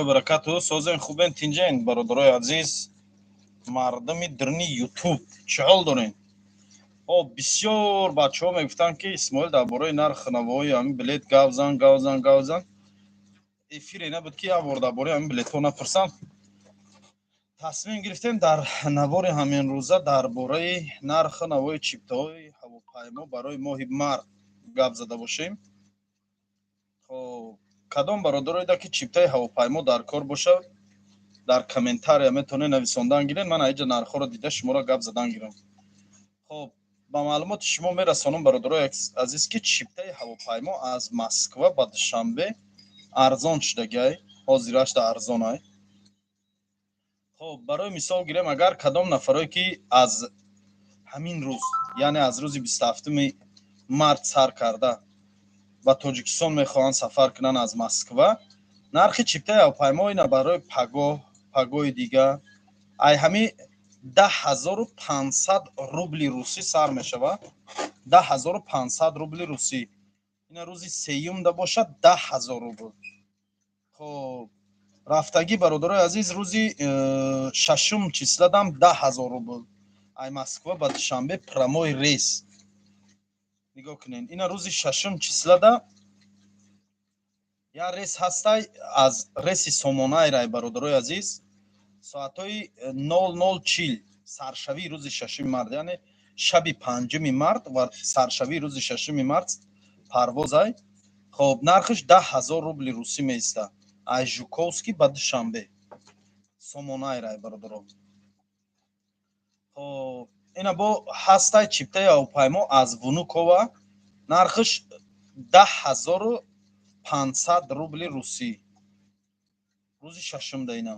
Баракату. Созен, хубен, тинҷен, бародарои азиз, мардуми дурни Ютуб, чӣ ҳол дорен? О, бисёр бачаҳо мегуфтанд, ки Исмоил, дар бораи нархи навои ҳамин билет гап зан, гап зан, гап зан. Эфире набуд, ки як бор дар бораи ҳамин билетҳо напурсам. Тасмим гирифтем, дар навори ҳамин рӯза дар бораи нархи навои чиптаҳои ҳавопаймо барои моҳи март гап зада бошем. Хоб, кадом бародароеда, ки чиптаи ҳавопаймо дар кор бошад, дар комментария метавонед нависондан гиред. Ман аиҷа нархҳоро дида, шуморо гап задан гирам. Хоб, ба маълумоти шумо мерасонам, бародарои азиз, ки чиптаи ҳавопаймо аз Москва ба Душанбе арзон шудагиай, ҳозирашда арзонай. Хоб, барои мисол гирем, агар кадом нафарое, ки аз ҳамин рӯз, яъне аз рӯзи 27-уми март сар карда ба Тоҷикистон мехоҳанд сафар кунанд аз Москва, нархи чиптаи ҳавопаймо ина барои пагоҳ, пагоҳи дига ай ҳами 10 500 рубли русӣ сар мешавад, 10 500 рубли русӣ. Ина рӯзи сеюмда бошад, 10 000 рубл. Хоб, рафтагӣ, бародарои азиз, рӯзи шашум числадам 10 000 рубл ай Москва ба Душанбе прямой рейс. Нигоҳ кунед, ина рӯзи шашум числада як рейс ҳастай аз рейси Сомонайрай, бародарои азиз, соатҳои 00:40 саршавии рӯзи шашуми март, яъне шаби панҷуми март ва саршавии рӯзи шашуми март парвозай. Хоб, нархиш 10 000 рубли русӣ меиста аз Жуковский ба Душанбе, Сомонайрай, бародаро. Хоб, ина бо ҳастай чиптаи ҳавопаймо аз Внукова, нархиш 10 500 рубли русӣ рӯзи шашумда ина.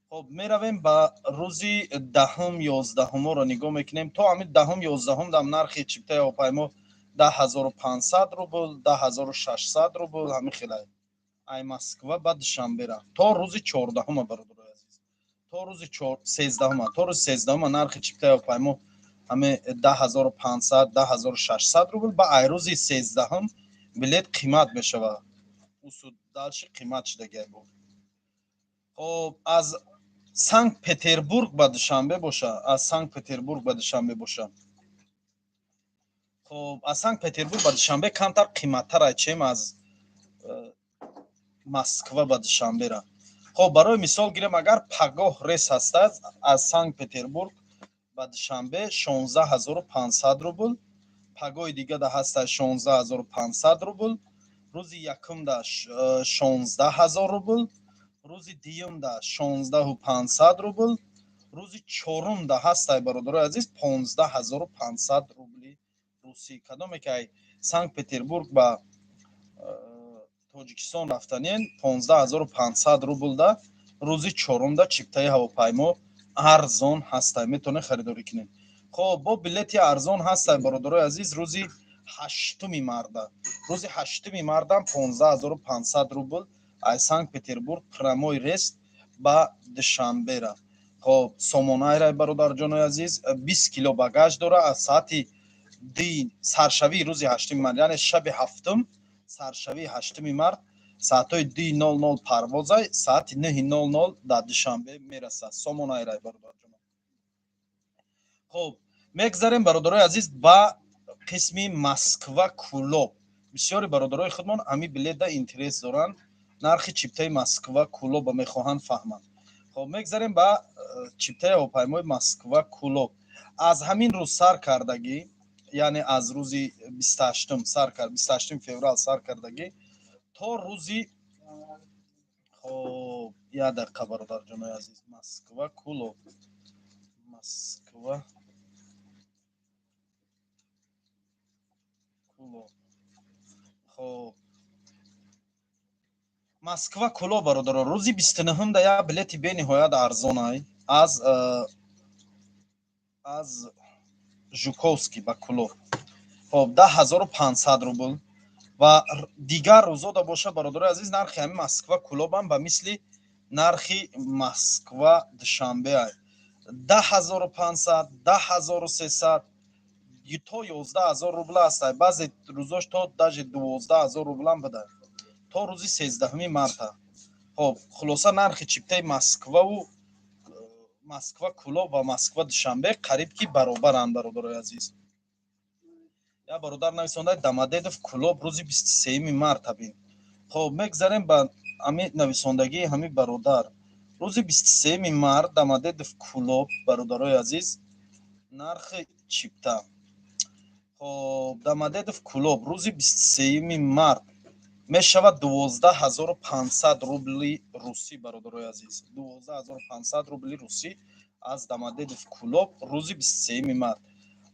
Хоб, меравем ба рӯзи 10-ум, 11-уморо нигоҳ мекунем. То ҳамин 10-ум, 11-ум дам нархи чиптаи ҳавопаймо 10 500 рубл, 10 600 рубл, ҳамин хелай ай Москва ба Душанбера то рӯзи 14-ума, бародарои азиз, то рӯзи 13-ума. То рӯзи 13-ума нархи чиптаи ҳавопаймо ҳаме 10 500, 10 600 рубл. Ба ай рӯзи 13-ум билет қимат мешавад, усуд дальше қимат шудагиай бо. Хоб, аз Санкт Петербург ба Душанбе боша, аз Санкт Петербург ба Душанбе боша, хоб, аз Санкт Петербург ба Душанбе камтар қиматтар чем аз Москва ба Душанбера. Хоб, барои мисол гирем, агар пагоҳ рейс ҳастад аз Санкт Петербург ба Душанбе, 16 500 рубл, пагоҳи дигада ҳастад 16 500 рубл, рӯзи якумда 16 000 рубл, рӯзи дуюмда 16 500 рубл, рӯзи чорумда ҳастай, бародарои азиз, 15 500 рубли русӣ. Кадоме ки ай Санкт Петербург ба Тоҷикистон рафтанен, 15 500 рублда рӯзи чорумда чиптаи ҳавопаймо арзон ҳастай, метавонед харидорӣ кунед. Хоб, бо билети арзон ҳастай, бародарои азиз, рӯзи ҳаштуми марда. Рӯзи ҳаштуми мардам 15 500 рубл аз Санкт Петербург прямой рейс ба Душанбера. Хоб, Сомонайрай, бародарҷонои азиз, 20 кило багаж дора. Аз соати ди саршавии рӯзи ҳаштуми март, яъне шаби ҳафтум, саршавии ҳаштуми март, соатҳои 2:00 парвозай, соати 9:00 дар Душанбе мерасад. Сомонайрай, бародарҷоно. Хоб, мегзарем, бародарои азиз, ба қисми Москва Кулоб. Бисёри бародарои худмон ҳами билетда интерес доранд, нархи чиптаи Москва Кулоба мехоҳанд фаҳманд. Хоб, мегзарем ба чиптаи ҳавопаймои Москва Кулоб. Аз ҳамин рӯз сар кардагӣ, яъне аз рӯзи 28-ум сар кард, 28-уми феврал сар кардагӣ то рӯзи, хоб, як дақиқа, бародарҷонои азиз, Москва Кулоб, Москва Кулоб. Хоб, Москва Кулоб, бародаро, рӯзи 29-ум да як билети бениҳоят арзонай аз Жуковский ба Кулоб. Хоб, 10 500 рубл. Ва дигар рӯзода боша, бародарои азиз, нархи ҳами Москва Кулобам ба мисли нархи Москва Душанбе ай: 10 500, 10 300 то 11 000 рубла ҳастай. Баъзе рӯзош то даже 12 000 рублам буда то рӯзи 13-уми марта. Хоб, хулоса, нархи чиптаи Москваву Москва Кӯлоб ва Москва Душанбе қариб ки баробаранд, бародарои азиз. Я бародар нависонда: Домодедово Кӯлоб рӯзи 23 март абин. Хоб, мегзарем ба ҳами нависондагии ҳами бародар. Рӯзи 23 март Домодедово Кӯлоб, бародарои азиз, нархи чипта. Хоб, Домодедово Кӯлоб рӯзи 23 март мешавад 12 500 рубли русӣ, бародарои азиз. 12 500 рубли русӣ аз Домодедово Кӯлоб рӯзи 23 март.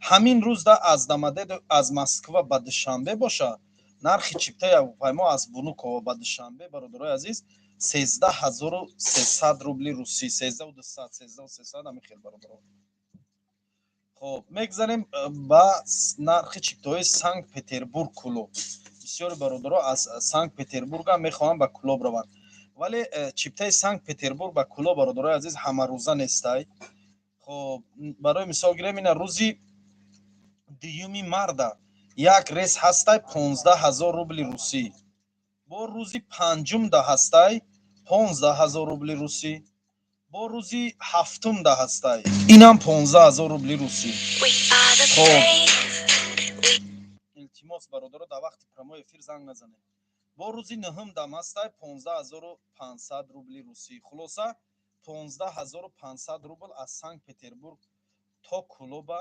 Ҳамин рӯзда аз Домодедово, аз Москва ба Душанбе боша, нархи чиптаи ҳавопаймо аз Внуково ба Душанбе, бародарои азиз, 13 300 рубли русӣ, 13 200, 13 300, ҳамин хел, бародаро. Хоб, мегзарем ба нархи чиптаҳои Санкт Петербург Кӯлоб. Бисёри бародаро аз Санкт Петербургам мехоҳанд ба Кӯлоб раванд, вале чиптаи Санкт Петербург ба Кӯлоб, бародарои азиз, ҳамарӯза нестай. Хоб, барои мисол гирем, ина рӯзи 2 марта як рейс ҳастай 15 000 рубли русӣ, бо рӯзи панҷумда ҳастай 15 000 рубли русӣ, бо рӯзи ҳафтумда ҳастай, инам 15 000 рубли русӣ. Хоб, илтимос, бародаро, дар вақти прямой эфир занг назанед. Бо рӯзи нӯҳум дам ҳастай 15 500 рубли русӣ. Хулоса, 15 500 рубл аз Санкт Петербург то Кӯлоба,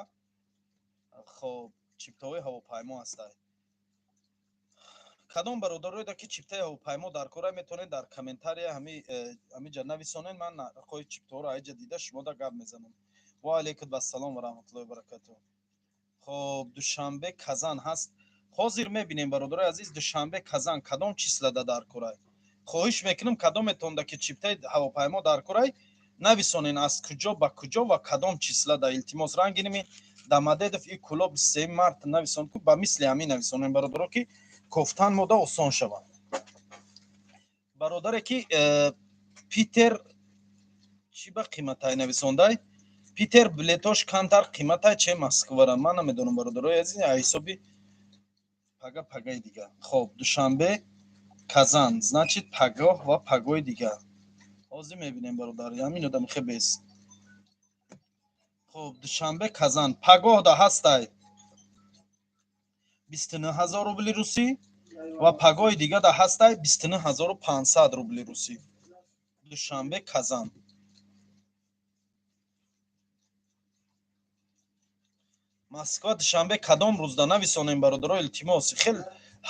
хоб, чиптаҳои ҳавопаймо ҳастай. Кадом бародароеда ки чиптаи ҳавопаймо дар кора, метавонед дар комментария ҳамиҷа нависонед. Ман нархҳои чиптаҳоро аиҷа дида шумода гап мезанам. Ва алайкум ассалом ва раҳматуллоҳи баракатуҳ. Хоб, Душанбе Казан ҳаст, ҳозир мебинем, бародарои азиз. Душанбе Казан кадом числада дар корай? Хоҳиш мекунам, кадометонда ки чиптаи ҳавопаймо дар корай, нависонен аз куҷо ба куҷо ва кадом числада, илтимос. Рангиними Домодедово и Кӯлоб 23 март нависон ку, ба мисли ҳамин нависонем, бародаро, ки кофтан мода осон шавад. Бародаре ки Питер чӣ ба қиматай нависондай, Питер билетош камтар қиматай, че Москвара, ман намедонам, бародарои азиз, ҳисоби пага, пагаи дига. Хоб, Душанбе Казан, значит, пагоҳ ва пагои дига ҳозир мебинем, бародар, ҳамин одам хебес. Хоб, Душанбе Казан пагоҳда ҳастай 29 000 рубли русӣ ва пагоҳи дигада ҳастай 29 500 рубли русӣ. Душанбе Казан. Москва Душанбе кадом рӯзда нависонем, бародаро, илтимос, хел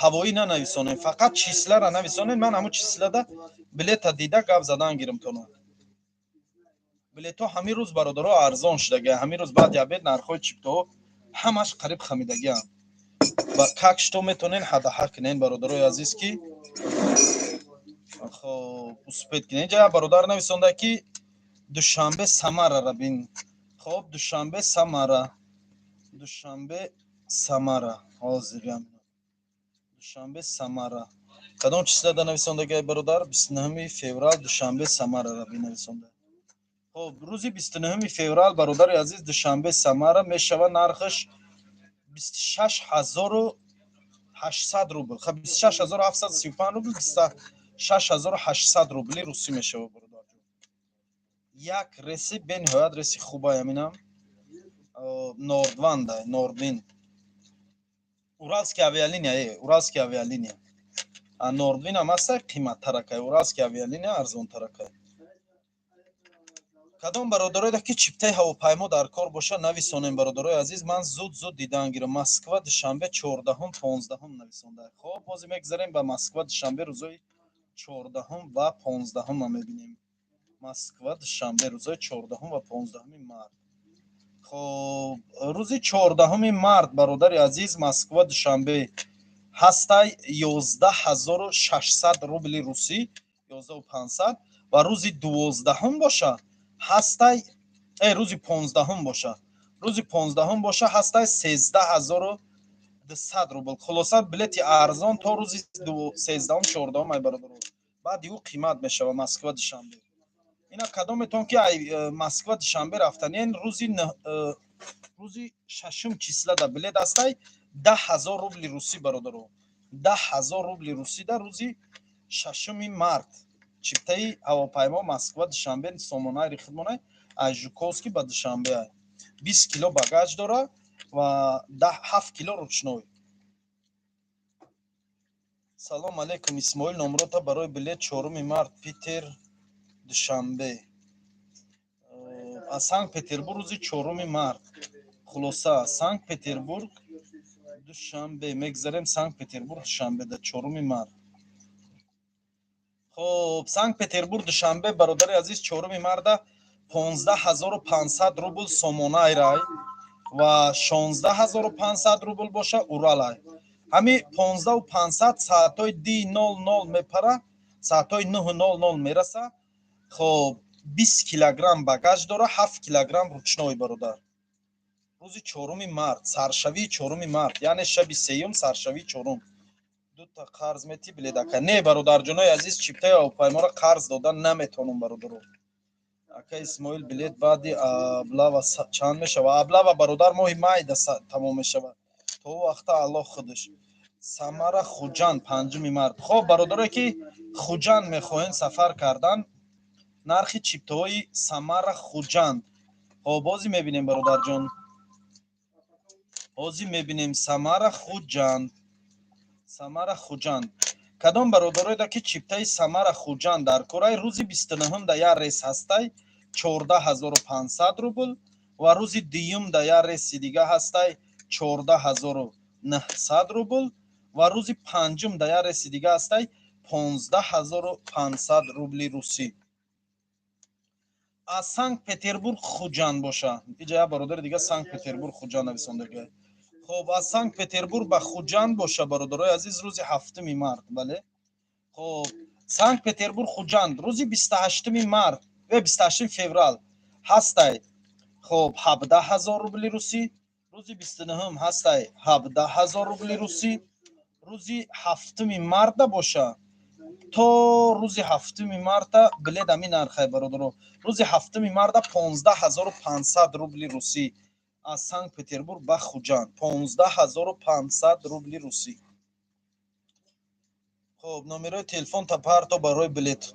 ҳавоӣ нанависонем, фақат числара нависонем. Ман ҳамун числада билета дида гап задан гирим. Билетҳо ҳамин рӯз, бародаро, арзон шудага. Ҳамин рӯз баъди обед нархҳои чиптаҳо ҳамаш қариб хамидагианд ва как что метонен ҳадаҳа кунен, бародарои азиз, ки хоб успеть кунен. Инҷа бародар нависонда ки Душанбе Самарара бин. Хоб, Душанбе Самара, Душанбе Самара, ҳозир, Душанбе Самара кадом числада нависондагай, бародар? 29 феврал Душанбе Самарара бинависонда. Хоб, рӯзи 29 феврал, бародари азиз, Душанбе Самара мешава нархаш 26 800 рубл, 26 735 рубл, 26 800 рубли русӣ мешава, бародарҷон. Як реси бениҳоят реси хубай, аминам Нордванда, Нордвин, Уральский авиалиния, Уральский авиалиния. Нордвин ҳам ҳаста, қиматтаракай, Уральский авиалиния арзонтаракай. Кадом бародарое ки чиптаи ҳавопаймо дар кор боша, нависонем, бародарои азиз, ман зуд зуд дидан гирам. Москва Душанбе 14-ум, 15-ум нависонда. Хоб, ҳозир мегзарем ба Москва Душанбе, рӯзои 14-ум ва 15-ума мебинем. Москва Душанбе рӯзои 14-ум ва 15-уми март. Хоб, рӯзи 14-уми март, бародари азиз, Москва Душанбе ҳастай 11 600 рубли русӣ, 11 500, ва рӯзи 12-ум боша ҳастай, рӯзи 15-ум боша, рӯзи 15-ум боша ҳастай 13 200 рубл. Хулоса, билети арзон то рӯзи 13-ум, 14-ум ай, бародаро, баъди ӯ қимат мешава. Москва Душанбе ина кадометон ки ай Москва Душанбе рафтанен, рӯзи шашум числада билет ҳастай 10 000 рубли русӣ, бародаро, 10 000 рубли русӣ дар рӯзи 6-уми март. Чиптаи ҳавопаймо Москва Душанбе Сомонайри хидмонай аз Жуковский ба Душанбе 20 кило багаж дора ва 7 кило ручной. Салом алейкум, Исмоил, номрота барои билет 4 март Питер Душанбе. Аз Санкт Петербург рӯзи 4 март. Хулоса, Санкт Петербург Душанбе мегзарем, Санкт Петербург Душанбе да 4 март. Хоб, Санкт Петербург Душанбе, бародари азиз, 4 марта 15500 рубл Сомонайрай ва 16500 рубл боша Уралай. Ҳами 15500 саатҳои 00 мепара, саатҳои 9:00 мераса. Хоб, 20 килограмм багаж дора, 7 килограмм ручной, бародар. Рӯзи 4 март, саршавии 4 март, яъне шаби сеюм, саршавии чорум. Дута қарз мети билет, ака? Не, бародарҷонои азиз, чиптаи ҳавопайморо қарз дода наметавонам, бародаро. Ака Исмоил, билет баъди облава чанд мешава? Облава, бародар, моҳи майда тамом мешавад. То вақта Аллоҳ худаш. Самара Хуҷанд 5 март. Хоб, бародарое ки Хуҷанд мехоҳем сафар кардан, нархи чиптаҳои Самара Хуҷанд. Хоб, ҳозир мебинем, бародарҷон, ҳозир мебинем. Самара Хуҷанд, Самара Хуҷанд. Кадом бародароеда ки чиптаи Самара Хуҷанд дар корай, рӯзи 29-ум да як рейс ҳастай 14500 рубл ва рӯзи дуюм да як рейси дига ҳастай 14900 рубл ва рӯзи панҷум да як рейси дига ҳастай 15500 рубли русӣ. Аз Санкт Петербург Хуҷанд боша, иҷа як бародари дига Санкт Петербург Хуҷанд нависондага. Хоб, аз Санкт Петербург ба Хуҷанд боша, бародарои азиз, рӯзи 7 март, бале. Хоб, Санкт Петербург Хуҷанд рӯзи 28 март ва 28 феврал ҳастай, хоб, 17000 рубли русӣ. Рӯзи 29-ум ҳастай 17000 рубли русӣ. Рӯзи 7 марта боша, то рӯзи 7 марта билет ҳамин нархай, бародаро. Рӯзи 7 марта 15500 рубли русӣ аз Санкт Петербург ба Хуҷанд, 15500 рубли русӣ. Хоб, номерои телефон та парто барои билет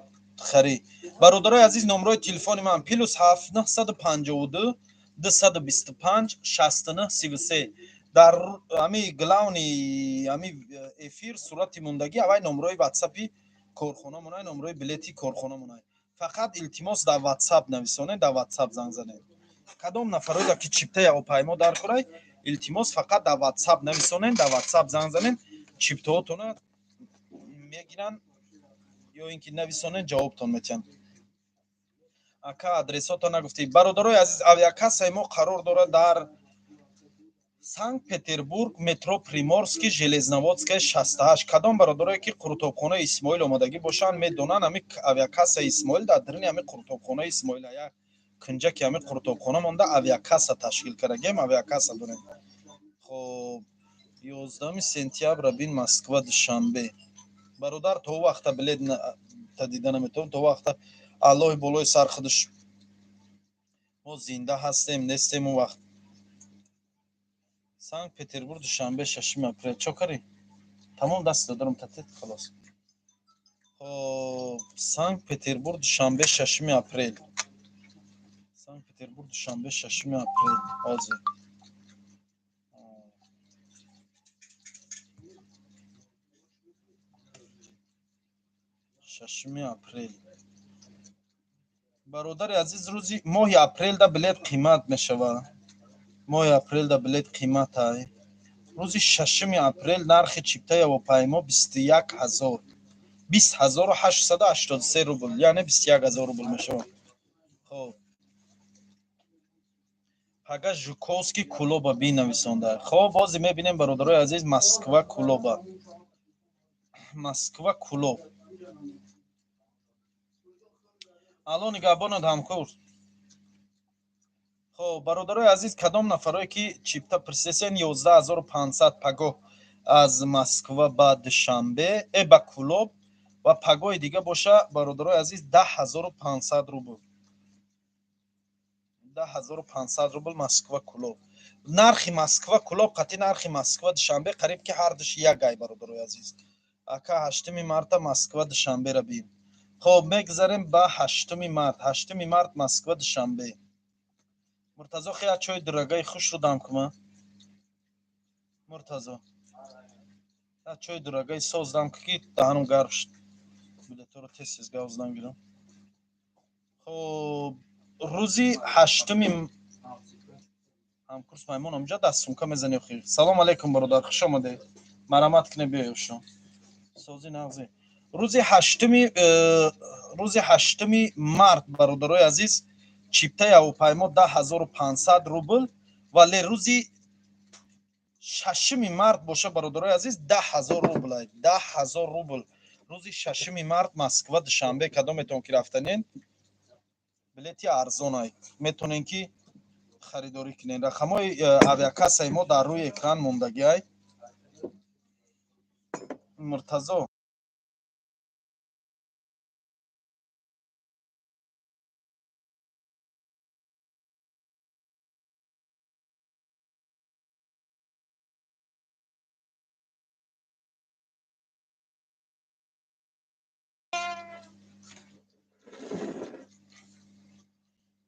харӣ. Бародарои азиз, номерои телефони ман +7 952 225 69 33. Дар ҳами главный ҳами эфир сурати мондагӣ аввай номерои ватсапи корхона монай, номерои билети корхона монай. Фақат, илтимос, дар ватсап нависонед, дар ватсап занг занед. Кадом нафароеда ки чиптаи ҳавопаймо дар корай, илтимос, фақат дар ватсап нависонед, дар ватсап занг занед, чиптаҳотона мегиранд ё ин ки нависонед, ҷавобтон метиҳанд. Ака, адресото нагуфтӣ. Бародарои азиз, авиакассаи мо қарор дорад дар Санкт Петербург, метро Приморский, Железноводская 68. Кадом бародарое ки қурутобхонаи Исмоил омадагӣ бошанд, медонанд, ҳами авиакассаи Исмоил дар даруни ҳами қурутобхонаи Исмоил, як кунҷаки ҳами қурутобхона монда, авиакасса ташкил кардагем, авиакасса дорем. Хоб, 11 сентябра бин Москва Душанбе. Бародар, то вақта билет та дида наметавон, то вақта Аллоҳи болои сар худаш, мо зинда ҳастем, нестем он вақт. Санкт Петербург Душанбе 6 апрел чо карӣ? Тамом, даст додарам татет, халос. Хоб, Санкт Петербург Душанбе 6 апрел, Санкт Петербург Душанбе 6 апрел. Ҳозир 6 апрел, бародари азиз, рӯзи моҳи апрелда билет қимат мешавад. Моҳи апрелда билет қиматай. Рӯзи 6 апрел нархи чиптаи ҳавопаймо 21000, 20883 рубл, яъне 21000 рубл мешавад. Хоб, пага Жуковский Кулоба бинависонда. Хоб, бозе мебинем, бародарои азиз, Москва Кулоба, Москва Кулоб. Алло нигаҳбонад, ҳамкор. Хоб, бародарои азиз, кадом нафарое ки чипта пурсесен, 11500 пагоҳ аз Москва ба Душанбе, ба Кулоб, ва пагоҳи дига боша, бародарои азиз, 10500 рубл, 10500 рубл Москва Кулоб. Нархи Москва Кулоб қатъи нархи Москва Душанбе қариб ки ҳардуш як гай, бародарои азиз. Ака, 8 марта Москва Душанбера бин. Хоб, мегзарем ба 8 март. 8 март Москва Душанбе. Муртазо, хея чой дурагаи хушрӯ дам кума. Муртазо, чой дурагаи соз дам ки даҳанум гарм шуд. Билеторо тез тез гавздан гирам. Хоб, рӯзи 8-ми ҳамкурс маймон омҷа даст сумка мезани охир. Салом алейкум, бародар, хуш омадед. Марамат кне, биёед шо. Сози нағзи. Рӯзи 8 март, бародарои азиз, чиптаи ҳавопаймо 10 500 рубл, вале рӯзи 6 март боша, бародарои азиз, 10 000 рубл, 10 000 рубл. Рӯзи 6 март Москва Душанбе кадометон ки рафтанен, билети арзонай, метонен ки харидорӣ кунен. Рақамҳои авиакассаи мо дар рӯи экран мондагиай. Муртазо,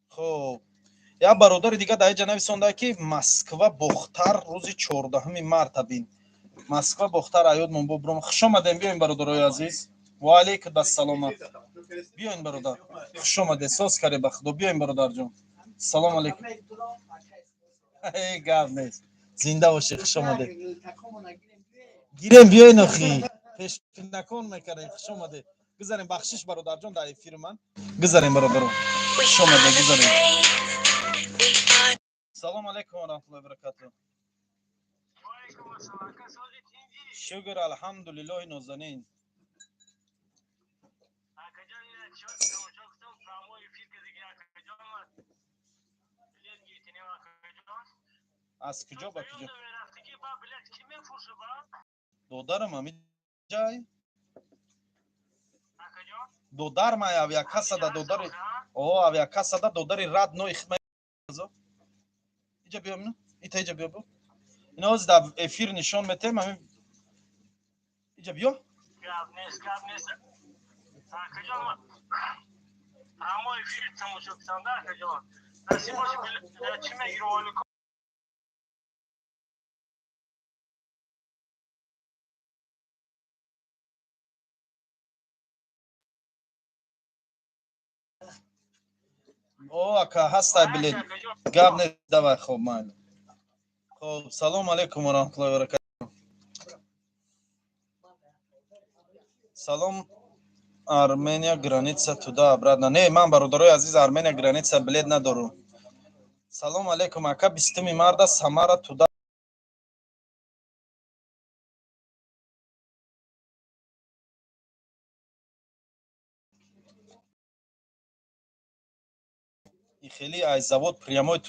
хоб, як бародари дига дар инҷа нависонда, ки Москва Бохтар рӯзи 14 марта бин. Москва Бохтар аёдмон бобуром. Хуш омадем, биёин, бародарои азиз. Ва алейкум ассалом. Биёин, бародар, хуш омадед. Соз каре, ба худо. Биёин, бародарҷон, салом алейкум. Гап нест, зинда бошед, хуш омадед. Гирем, биёин охи, пешпинакон мекардем. Хуш омадед, гузарем. Бахшиш, бародарҷон, дар эфири ман. Гузарем, бародаро, хуш омадед, гузарем. Салом алейкум ва раҳматуллоҳи баракатуҳ. Шукр, алҳамдулиллоҳи, нозанин. Аз куҷо ба куҷо, додарам? Ами ҷай, додар, май авиакассада, додари, о, авиакассада, додари родной. Иҷа биё, ита, иҷа биё. Ина ҳозир дар эфир нишон метем. Ами иҷа биё. Гап нест, гап нест, акаҷон. Прямой эфир тамошо кунанда, акаҷон. Насиб боше, чӣ мегирӣ, олико? О, ака, ҳастай билет, гап нест. Давай, хоб, майли. Хоб, салом алейкум ва раҳматуллоҳи ва баракатуҳ. Салом, Армения граница туда обратно? Не, ман, бародарои азиз, Армения граница билет надорам. Салом алейкум, ака, 20 марта Самара туда. Хеле ай завод прямой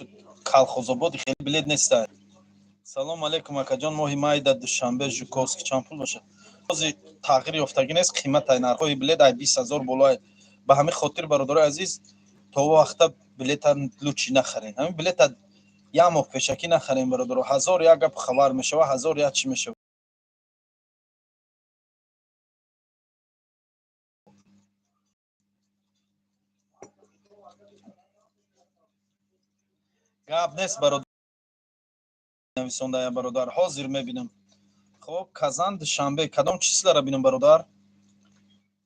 Колхозобод хеле билет нестай. Салом алейкум, акаҷон, моҳи майда Душанбе Жуковский чанд пул бошад? Ҳозир тағйир ёфтагӣ нест қиматай, нархҳои билет ай 20 000 болоай. Ба ҳамин хотир, бародарои азиз, то вақта билета лучше нахарен. Ҳамин билета як моҳ пешакӣ нахарем, бародаро. Ҳазор як гап хабар мешава, ҳазор як чӣ мешава. Гап нест, бародар, нависонда бародар, ҳозир мебинам. Хоб, Казан Душанбе кадом числара бинам, бародар?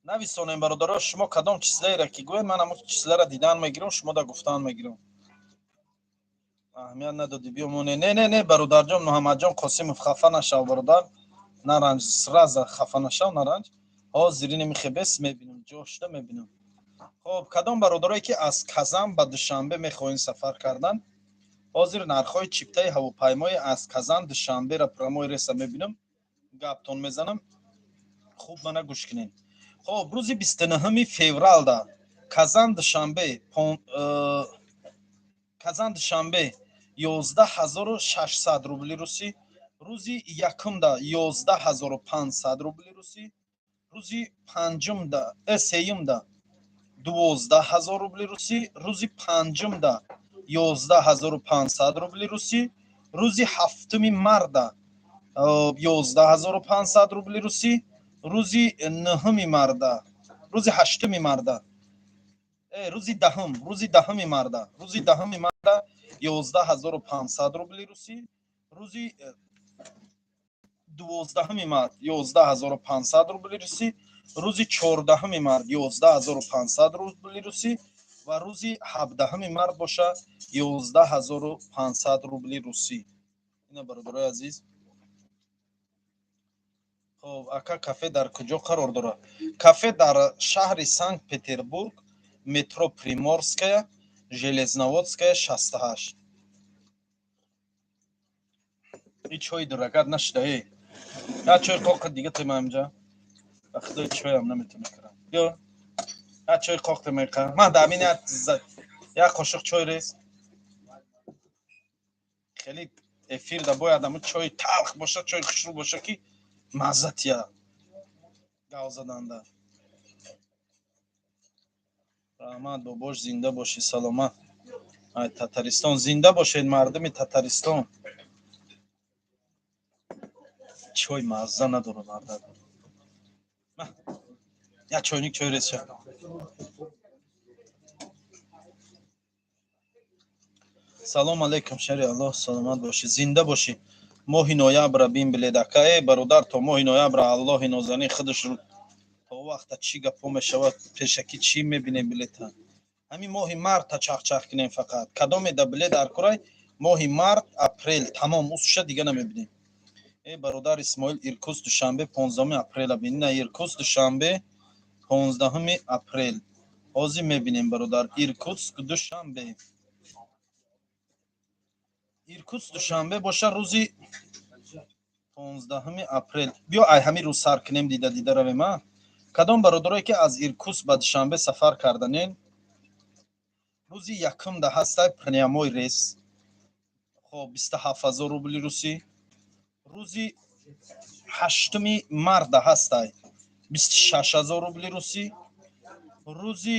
Нависонем, бародаро. Шумо кадом числаеро ки гӯед, ман ҳамон числара дидан мегирам, шумо да гуфтан мегирам. Аҳамият надодӣ, биёмоне. Не, не, не, бародарҷон Муҳаммадҷон Қосимов, хафа нашав, бародар, наранҷ, сразу хафа нашав, наранҷ. Ҳозир ини михебес мебинам, ҷошта мебинам. Хоб, кадом бародарое ки аз Казан ба Душанбе мехоҳем сафар кардан, ҳозир нархҳои чиптаи ҳавопаймои аз Казан Душанбера прямой рейса мебинам, гаптон мезанам. Хуб, мана гӯш кунед. Хоб, рӯзи 29 февралда Казан Душанбе, Казан Душанбе 11 600 рубли русӣ, рӯзи якумда 11 500 рубли русӣ, рӯзи панҷумда, сеюмда 12 000 рубли русӣ, рӯзи панҷумда 11 500 рубли русӣ, рӯзи ҳафтуми марда 11 500 рубли русӣ, рӯзи нӯҳуми марда, Рӯзи 8 марта, рӯзи 10, рӯзи 10 марта, рӯзи 10 марта 11 500 рубли русӣ, рӯзи 12 март 11 500 рубли русӣ, рӯзи 14 март 11 500 рубли русӣ ва рӯзи 17 март боша 11 500 рубли русӣ. Ина, бародарои азиз. Хоб, ака, кафе дар куҷо қарор дорад? Кафе дар шаҳри Санкт Петербург, метро Приморская, Железноводская, 68. И чой дурагат нашуда. Э, я чой қоқа дига тема инҷа. Ба худои, чоям наметона кардам. Биё, я чой қоқ темайқа. Ман дар ин як қошуқ чой рез. Хеле эфир да бояд ҳамун чои талх боша, чои хушрӯ боша, ки мазза тия гав заданда. Раҳмат, бобош, зинда бошӣ, саломат. Ай Татаристон, зинда бошед, мардуми Татаристон. Чой мазза надора, мардак. Як чойник чой резша. Салом алейкум, шари Аллоҳ, саломат бошӣ, зинда бошӣ. Моҳи ноябра бин билет, ака. Э, бародар, то моҳи ноябра Аллоҳи нозанин худаш то вақта чӣ гапҳо мешавад, пешакӣ чӣ мебинем билета? Ҳамин моҳи марта чахчах кунем фақат. Кадоме да билет дар курай, моҳи март, апрел, тамом, усуша дига намебинем. Э, бародар Исмоил, Иркутск Душанбе 15 апрела бин. На, Иркутск Душанбе 15 апрел ҳозир мебинем, бародар. Иркутск Душанбе, Иркутск Душанбе боша рӯзи 15 апрел. Биё, ай ҳамин рӯз сар кунем, дида дида равем. А кадом бародарое ки аз Иркутск ба Душанбе сафар карданен, рӯзи 1-да ҳастай прямой рейс, хоб, 27 000 рубли русӣ. Рӯзи 8 марта ҳастай 26 000 рубли русӣ. Рӯзи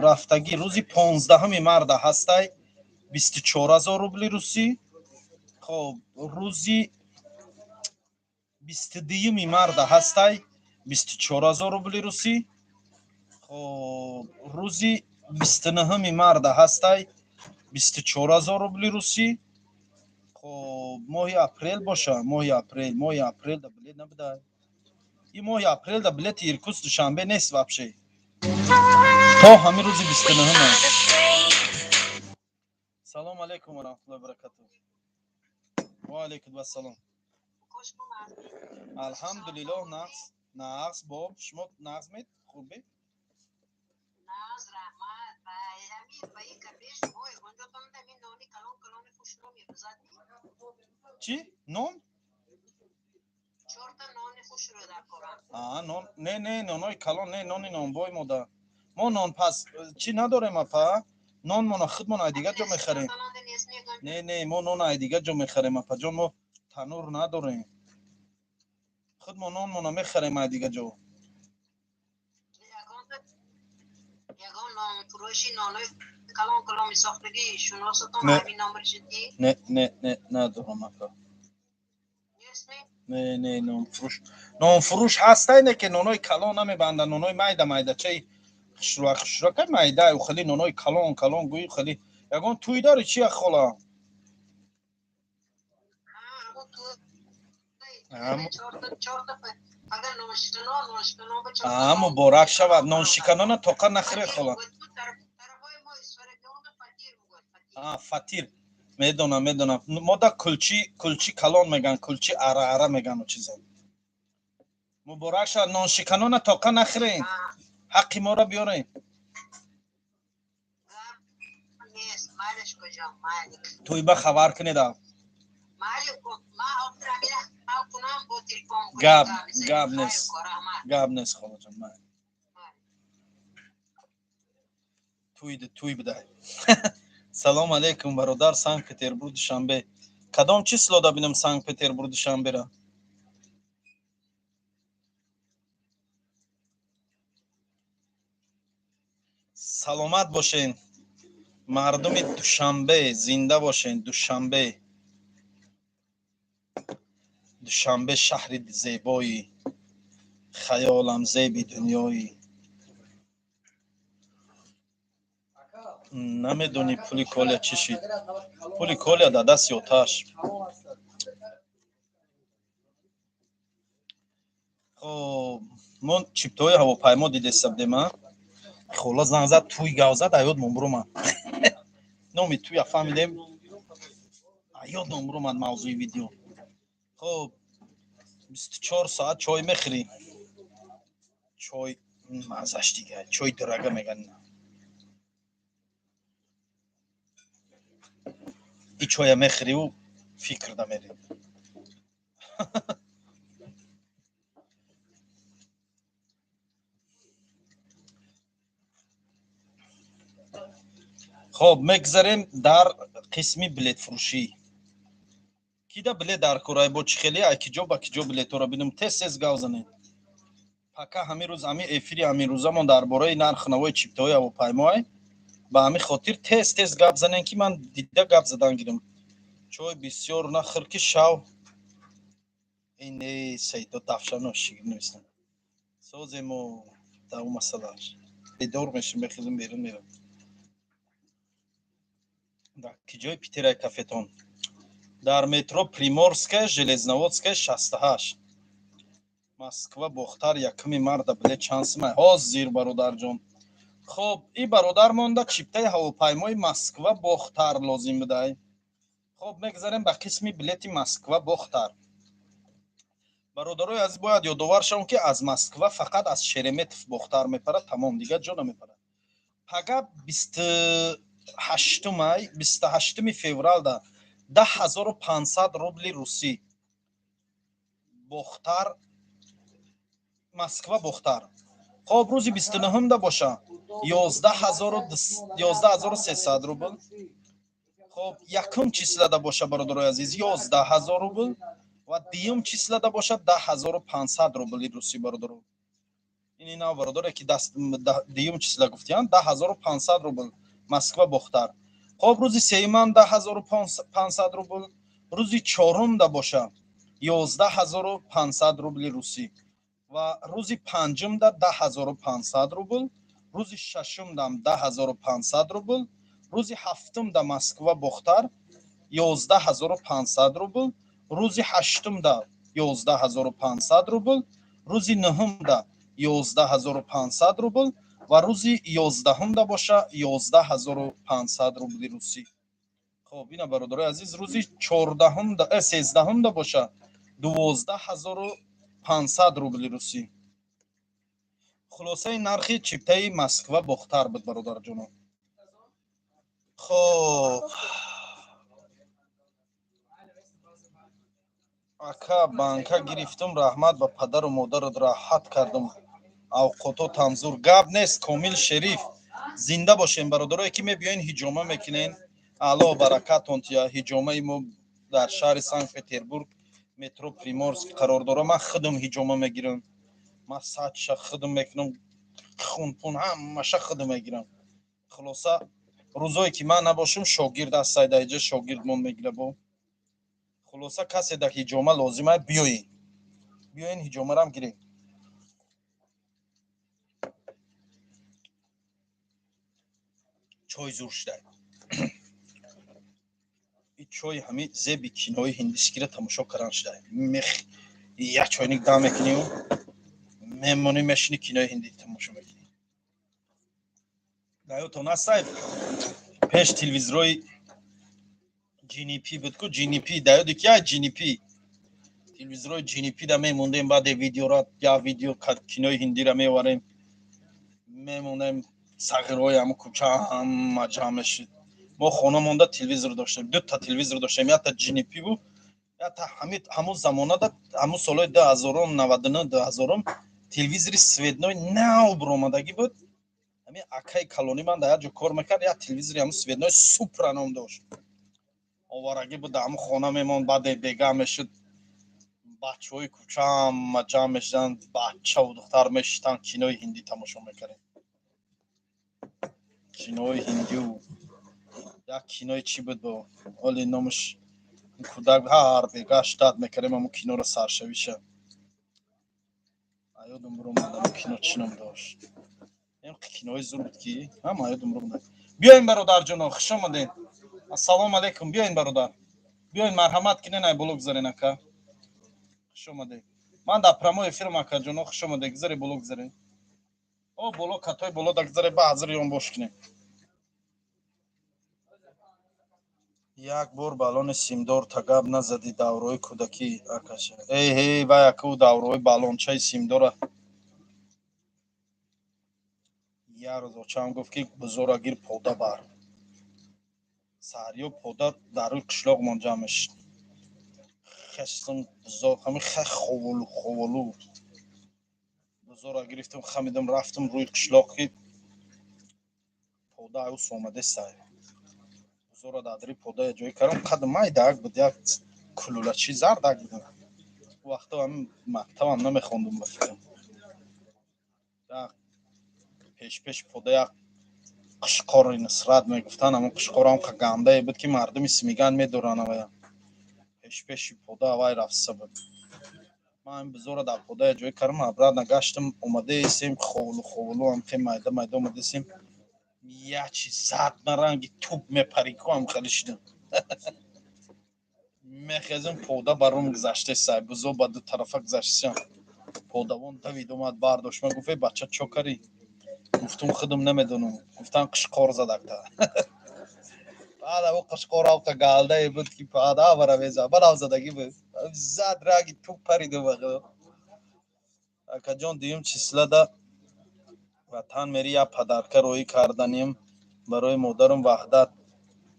рафтагӣ, рӯзи 15 марта ҳастай 24 000 рубли русӣ. Хоб, рӯзи 22 марта ҳастай 24 000 рубли русӣ. Хоб, рӯзи 29 марта ҳастай 24 000 рубли русӣ. Хоб, моҳи апрел боша, моҳи апрел, моҳи апрел да билет набудай. Ин моҳи апрел да билети Иркутск Душанбе нест вообще, то ҳамин рӯзи 29-ма. Салом алейкум ва раҳматуллоҳи баракатуҳ. Ва алейкум ассалом. Алҳамдулиллоҳ, нағз, нағз. Боб, шумо нағз мед, хубе? Нағз, раҳмат. Ба ҳамин, ба ин кафе шумо ягонҷотон ҳамин нони калон калони хушрӯ мепазад? Чӣ нон? Чорта нони хушрӯ дар корам. А, нон? Не, не, нонои калон не, нони нонбой мода. Мо нон пас чӣ надорем, апа. Нонмона худмон ай дигар ҷо мехарем. Не, не, мо нон ай дигар ҷо мехарем, апаҷон, мо танур надорем. Худмон нонмона мехарем ай дигар ҷо. Ягон нонфурӯши нонои калон калон месохтагӣ шуносатон ҳамин номер шудӣ? Не, не, не, надорам, апа. Нестми? Не, не, нонфурӯш, нонфурӯш ҳастай, не ки нонои калон намебанданд, нонои майда майдачаи хушрӯа хушрӯака майда, хеле нонои калон калон гӯи хеле. Ягон тӯй дори, чи, хола? Ҳамун тӯй. Чорта агар ноншикано, ноншикано ба чорта. А, муборак шавад. Ноншиканона тоқа нахӯре, хола. Тарафҳои мо Исфарагиёна фатир мегӯяд, фатир. А, фатир, медонам, медонам. Мода кулчи, кулчи калон меган, кулчи ара ара мегану чиза. Муборак шавад. Ноншиканона тоқа нахӯрен, ҳаққи моро биёрен. Гап нест, майлаш, куҷо, майли. Тӯйба хабар кунед. Майли, ман охир ҳамина ҳал кунам, бо телефон кунем. Гап гап мезанем. Гап Хайр, нест. ко, раҳмат. Гап нест, холаҷон, майли. Тӯй тӯй бидай. Салом алейкум, бародар, Санкт Петербург Душанбе кадом число да бинам Санкт Петербург Душанбера? Саломат бошен, мардуми Душанбе, зинда бошен. Душанбе, Душанбе, шаҳри зебоӣ, хаёлам, зеби дунёӣ. Намедонӣ пули Коля чӣ шид? Пули Коля дар дасти оташ. Хоб, мо чиптаҳои ҳавопаймо дидеста будем, а? Хола занг зад, туй гав зад, аёдмон буромад. Номи туя фаҳмидем, аёдмон буромад мавзӯи видео. Хоб, 24 соат чой мехӯрӣ. Чой маззаш дига, чой дорага меган. И чоя мехӯриву фикр дамерӣ. Хоб, мегзарем дар қисми билетфурӯшӣ. Кида билет дар кораи бо чӣ хеле, ай киҷо ба киҷо билетҳоро бинем, тез тез гав занед. Пока ҳамин рӯз ҳамин эфири ҳамин рӯзамон дар бораи нарху навои чиптаҳои ҳавопаймоай. Ба ҳамин хотир тез тез гап занем, ки ман дида гап задан гирам. Чой бисёр нахӯр, ки шав. Ин Саидо Тавшано шигир нависанд. Соземо дар он масъалааш. Бедор мешим, мехезем, берун мерам. Дар киҷои Питерай кафетон? Дар метро Приморская, Железноводская 68. Москва Бохтар 1 марта билет чанд сумай? Ҳозир, бародарҷон. Хоб, и бародар монда чиптаи ҳавопаймои Москва Бохтар лозим будай. Хоб, мегзарем ба қисми билети Москва Бохтар. Бародарои азиз, бояд ёдовар шавам, ки аз Москва фақат аз Шереметьев Бохтар мепарад, тамом, дигар ҷо намепарад. Пага 28-май, 28 февралда 10 500 рубли русӣ Бохтар, Москва Бохтар. Хоб, рӯзи 29-да боша 11 300 рубл. Хоб, якум числада боша, бародарои азиз, 11 000 рубл ва дуюм числада боша 10 500 рубли русӣ, бародаро. Ин нав бародаре ки дуюм числа гуфтиянд, 10 500 рубл Москва Бохтар. Хоб, рӯзи сеюмам 10 500 рубл, рӯзи чорумда боша 11 500 рубли русӣ ва рӯзи панҷумда 10 500 рубл, рӯзи шашумдам 10 500 рубл, рӯзи ҳафтумда Москва Бохтар 11 500 рубл, рӯзи ҳаштумда 11 500 рубл, рӯзи нуҳумда 11 500 рубл ва рӯзи 11-умда боша 11 500 рубли русӣ. Хоб, ина, бародарои азиз, рӯзи 14-умда, 13-умда боша 12 500 рубли русӣ. Хулосаи нархи чиптаи Москва Бохтар буд, бародарҷоно. Хоб, ака, банка гирифтум, раҳмат ба падару модарат, раҳат кардум, авқото тамзур. Гап нест, Комил Шериф, зинда бошем. Бародарое ки мебиёен, ҳиҷома мекунен, Алло баракатон тия. Ҳиҷомаи мо дар шаҳри Санкт Петербург, метро Приморск қарор дорам. Ман худам ҳиҷома мегирам, ман садша худам мекунам, хунпун ҳамаша худам мегирам. Хулоса, рӯзое ки ман набошам, шогирд ҳастай дар иҷа, шогирдмон мегира. Бо хулоса, касе дар ҳиҷома лозима, биёен, биёен, ҳиҷомарам гирем. Чой зур шудай. И чой ҳами зеби кинои ҳиндискиро тамошо кардан шудай. Мех як чойник дам мекунию мемонӣ, мешини, кинои ҳиндӣ тамошо мекунӣ. Даётон ҳастай, пеш телевизорои GNP буд ку, GNP, даёди ки GNP, телевизорои GNP да мемондем, баъде видеора, я видео кинои ҳиндиро меоварем, мемонем, сағирҳои ҳама кӯча ҳама ҷамъ мешид. Мо хона монда телевизор доштем, дута телевизор доштем, якта GNP буд, якта ҳамун замонада, ҳамун солҳои 2000-ум, 99, 2000-ум, телевизори цветной нав биромадагӣ буд. Ҳамин акаи калонӣ ман дар як ҷо кор мекард, як телевизори ҳамун цветной Супра ном дошт, оварагӣ буд, дар ҳамун хона мемонд. Баъде бега мешуд, бачаҳои кӯча ҳама ҷамъ мешуданд, бачаву духтар мешиштанд, кинои ҳиндӣ тамошо мекардем, кинои ҳиндиу як кинои чӣ буд, бо оли номаш кӯдак, ҳар бега ждать мекардем ҳамун киноро саршавиша. Аёдум биромад, ҳамун кино чӣ ном дошт? Кинои зур буд, ки ҳама аёдум биромад. Биёин, бародарҷоно, хуш омадед. Ассалому алайкум. Биёин, бародар, биёин, марҳамат кинен, ай боло гузарен, ака. Хуш омадед. Ман дар прямой эфирам, акаҷоно, хуш омадед. Гузаре, боло гузарен. О, боло, катои боло да гузаре, ба ҳазир ён бош кунем. Як бор баллони симдор тагаб назадӣ даврои кӯдакӣ, акаша? Эй ҳей, вай аку даврои баллончаи симдора як рӯз очам гуфт, ки бузора гир, пода бар. Саҳриё пода дар рӯи қишлоқмон ҷамъ мешид. Хестам, бузо ҳами хе ховолу ховолу. Бузора гирифтам, хамидам, рафтам рӯи қишлоқ, ки пода аюс омадесай. Бузора дар пода ҷой кардам. Қад майдаак буд, як кулулачи зардак будам. Вақто ҳами мактабам намехондум, ба фикрам. Пешпеш пода як қишқори Нусрат мегуфтанд. Ҳамон қишқорам қа гандае буд, ки мардуми Смиган медоранд авая. Пешпеши пода авай рафтса буд. Ман ҳамин бузора дар пода ҷой кардам, обратно гаштам, омадаесем, ховлу ховлу, ҳам майда майда омадаесем. Як чиз зад, ман ранги туп мепарӣ ку, ҳам хеле шидам. Мехезам, пода ба рум гузаштесай, бузо ба ду тарафа гузаштесам. Подавон давид, омад, бардошт. Ман гуфт: «Эй бача, чо карӣ?» Гуфтум: «Худам намедонам». Гуфтан: «Қишқор задакта». Баъд аво қишқор авқа галдае буд, ки баъд авара мезад, баъдам задагӣ буд, зад, ранги туп паридум ба худо. Акаҷон, дуюм числада ватан мери, як подарка роҳӣ карданем барои модарам. Ваҳдат,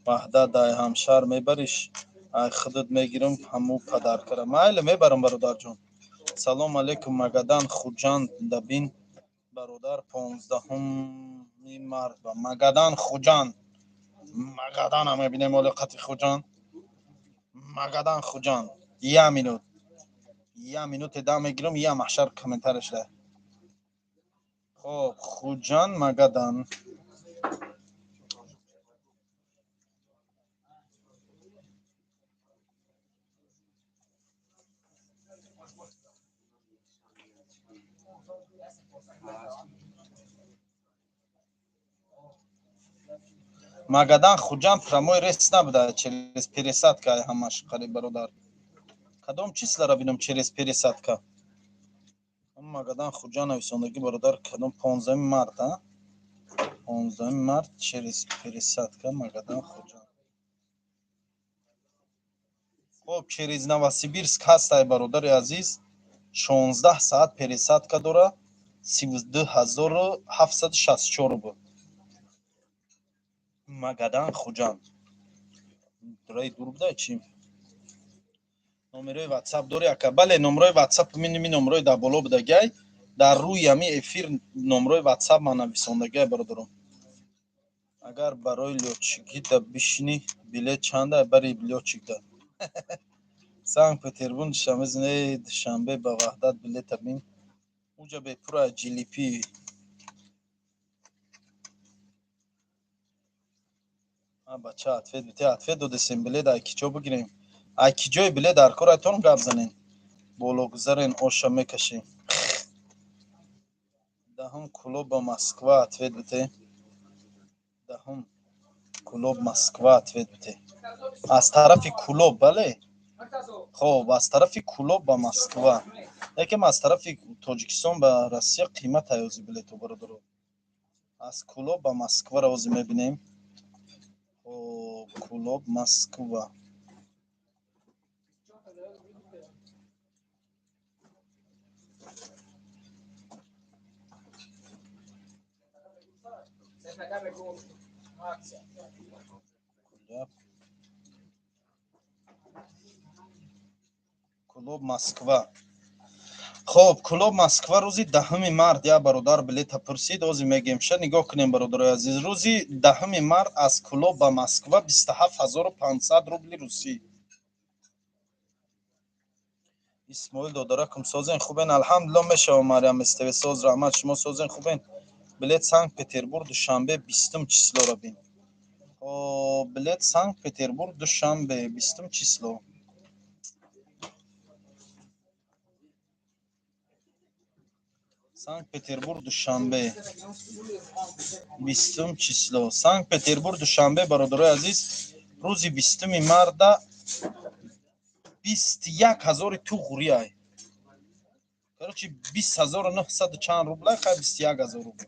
Ваҳдат, ай ҳамшаҳр мебариш, ай худат мегирам ҳамун подаркара. Майли, мебарам, бародарҷон. Салом алейкум. Магадан Хуҷанд дабин, бародар, 15-уми март ба Магадан Хуҷанд. Магадан мебинем оли қати Хуҷанд. Магадан Хуҷанд. Я минут, я минуте дам мегирам, я маҳшар комментариш да. Хоб, Хуҷанд Магадан. Магадан Хуҷанд прямой рейс набуда, через пересадка ҳамаш қариб, бародар. Кадом числара бинам через пересадка? Магадан Хуҷанд нависондагӣ, бародар, кадом? 15-уми март, а, 15-уми март через пересадка Магадан Хуҷанд. Хоб, через Новосибирск ҳастай, бародари азиз, 16 саат пересадка дора, 32 764 рубл. Магадан Хуҷанд раи дур буда чи? Номерои Ватсап дори, ака? Бале, номерои Ватсап миними номерои дар боло будагай, дар рӯи ҳами эфир номерои Ватсап ман нависондагай, бародарон. Агар барои лётчикида бишинӣ, билет чанда бари лётчикда? Санкт Петербург Душанбе, Душанбе ба Ваҳдат билета бин, уҷа бепура жилипи. Бача, ответ бите, ответ додесем. Билет ай киҷо бигирем? Ай киҷои билет дар кор, айтон гап занен. Боло гузарен, оша мекашем. Даҳум Кулоб ба Москва, ответ бите. Даҳум Кулоб Москва, ответ бите. Аз тарафи Кулоб, бале. Хоб, аз тарафи Кулоб ба Москва. Якем аз тарафи Тоҷикистон ба Россия қимат аёзи билету, бародаро. Аз Кулоб ба Москваро ҳозир мебинем. Хоб, Кулоб Москва. Кулоб, Кулоб Москва. Хоб, Кулоб Москва рӯзи 10-уми март. Я бародар билета пурсид, ҳозир мегем ша. Нигоҳ кунем, бародарои азиз, рӯзи 10-уми март аз Кулоб ба Москва 27 500 рубли русӣ. Исмоил додаракум, созен, хубен? Алҳамдулилло, мешавам. Мариям ств, соз, раҳмат. Шумо созен, хубен? Билет Санкт Петербург Душанбе 20-ум числоро бин. Хоб, билет Санкт Петербург Душанбе 20-ум число. Санкт Петербург Душанбе, 20-ум число. Санкт Петербург Душанбе, бародарои азиз, рӯзи 20-уми марта 21 000 туғрияй. Короче, 20 900 чанд рублай, хай, 21 000 рубл.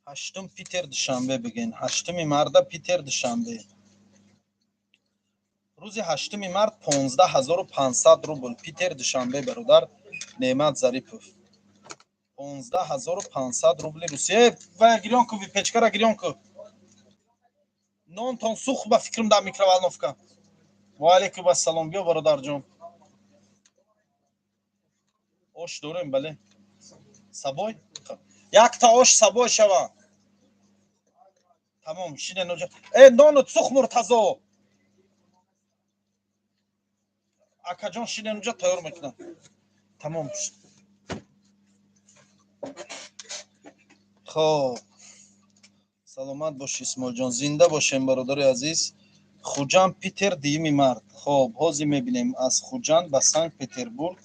8-ум Питер Душанбе бигин, 8-уми марта Питер Душанбе, рӯзи 8-уми март 15 500 рубл Питер Душанбе. Бародар Неъмат Зарипов, 15 500 рубли Русия. Вая гирён ку, печкара гирён ку, нонтон сӯхт ба фикрам дар микроволновка. Ва алейкум ассалом, биё, бародарҷон. Ош дорем, бале, сабой якта ош сабой шава. Тамом, шине. Э, нонут сӯхт, Муртазо акаҷон, шине нуҷа, тайёр мекунам. Тамом. Хоб, саломат бош, Исмоилҷон, зинда бошем, бародари азиз. Хуҷанд Питер, 2-юми март. Хоб, ҳозир мебинем, аз Хуҷанд ба Санкт Петербург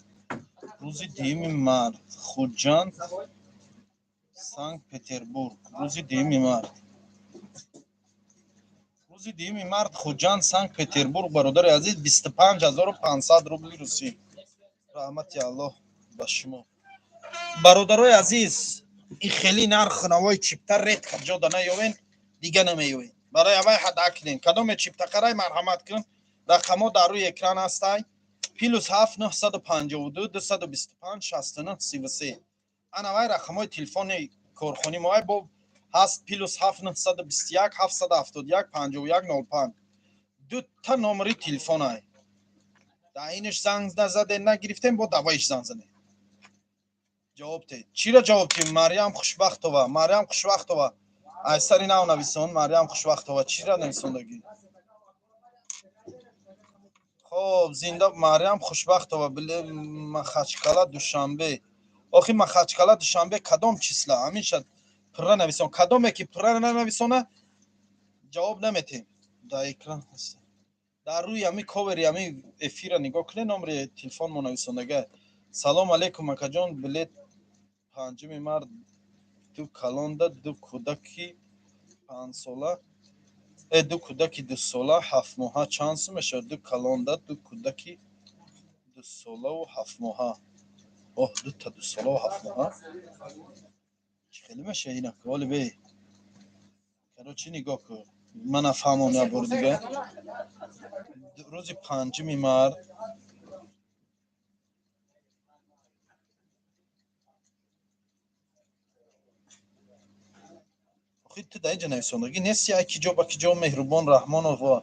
рӯзи 2-юми март. Хуҷанд Санкт Петербург, рӯзи 2-юми март, рӯзи 2-юми март Хуҷанд Санкт Петербург, бародари азиз, 25 500 рубли русӣ. Раҳмати Аллоҳ ба шумо, бародарои азиз. Ин хеле нарх навои чипта редко ҷода наёвен, дига намеёвен. Барои аввай ҳада кунем, кадоме чиптақарай, марҳамат кун. Рақамҳо дар рӯи экран ҳастай: +7 952 225 69 33. Анавай рақамҳои телефони корхони моай. Бо ҳаст +7 921 771 51 05. Дута номери телефонай. Дар инаш занг назаде, нагирифтем, бо давоиш занг задем. Ҷавоб те, чиро ҷавоб тем? Марьям Хушбахтова, Марьям Хушбахтова, ай сари нав нависон. Марьям Хушбахтова чиро нависондагӣ? Хоб, зинда Марьям Хушбахтова. Биле Махачкала Душанбе. Охи, Махачкала Душанбе кадом числа? Ҳамиша пурра нависон. Кадоме ки пурра нанависона, ҷавоб наметем. Дар экран ҳаст, дар рӯи ҳами ковери ҳами эфира нигоҳ кунед, номери телефонмо нависондага. Салом алейкум, акаҷон, билет 5-уми март, ду калонда, ду кӯдаки 5-сола, ду кӯдаки 2-сола 7-моҳа чанд сум мешавад? Ду калонда, ду кӯдаки 2-солаву 7-моҳа. Оҳ, дута 2-солаву 7-моҳа чӣ хеле мешавад инак? Оли бе, короче, нигоҳ кун, мана фаҳмон як бори дига. Рӯзи 5-уми март. Охи, ту дар инҷа нависондагӣ нести. Ай киҷо ба киҷо? Меҳрубон Раҳмонова,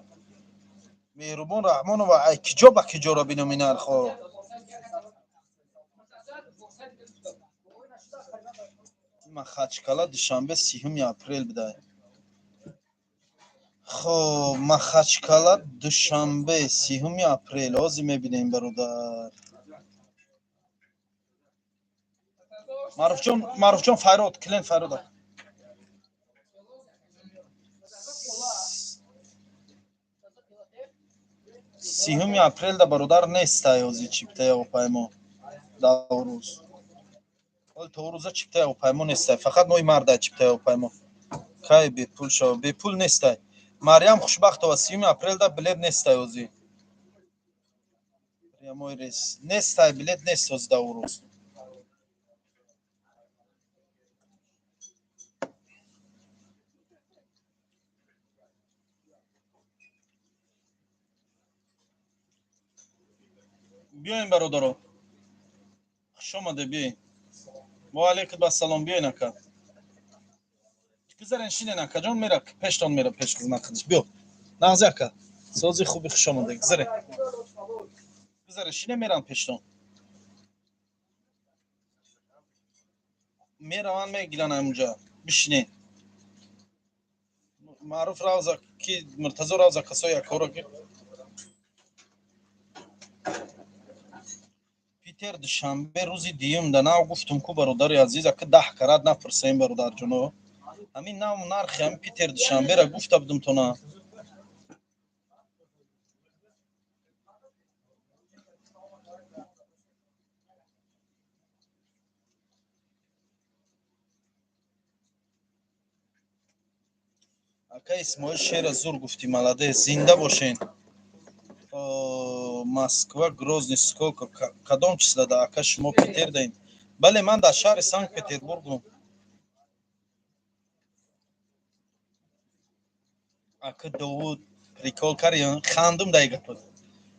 Меҳрубон Раҳмонова, ай киҷо ба киҷоро биноми нархҳо. Махачкала Душанбе, 30-уми апрел бидай. Хоб, Махачкала Душанбе, 30-уми апрел, ҳозир мебинем, бародар Маъруфҷон. Маъруфҷон, файрод клиент, файрода. 30-уми апрелда, бародар, нестай ҳозир чиптаи ҳавопаймо. Дар рӯз, ҳоли то рӯза чиптаи ҳавопаймо нестай, фақат моҳи мардай чиптаи ҳавопаймо. Кай бепул шава? Бепул нестай, Марьям Хушбахтова. 30-уми апрелда билет нестай ҳозир, прямой рейс нестай, билет нест ҳозир дар рӯз. Биёем, бародаро, хушомаде, биёем. Ва алейкум ассалом, биёен, ака, гузарен, шинен, акаҷон. Мера пештон, мера пеш хизмат худиш. Биё, нағзи, ака, сози хуби, хушомаде, гузаре, гузаре, шине, мерам пештон. Мераван, мегиран ҳамунҷа, бишине. Маъруф равза ки, Муртазо равза, касои якҳоро ки. Питер Душанбе, рӯзи 2-юмда нав гуфтум ку, бародари азиз, ака, 10 карат напурсем, бародарҷоно. Ҳамин нав нархи ҳамин Питер Душанбера гуфта будум тона. Ака Исмоил, шера зур гуфтӣ, молодец, зинда бошен. Москва Грозный сколько, кадом числада? Ака, шумо Питер даин? Бале, ман дар шаҳри Санкт Петербургум. Ака Довуд, прикол карди, хандум дай гапа,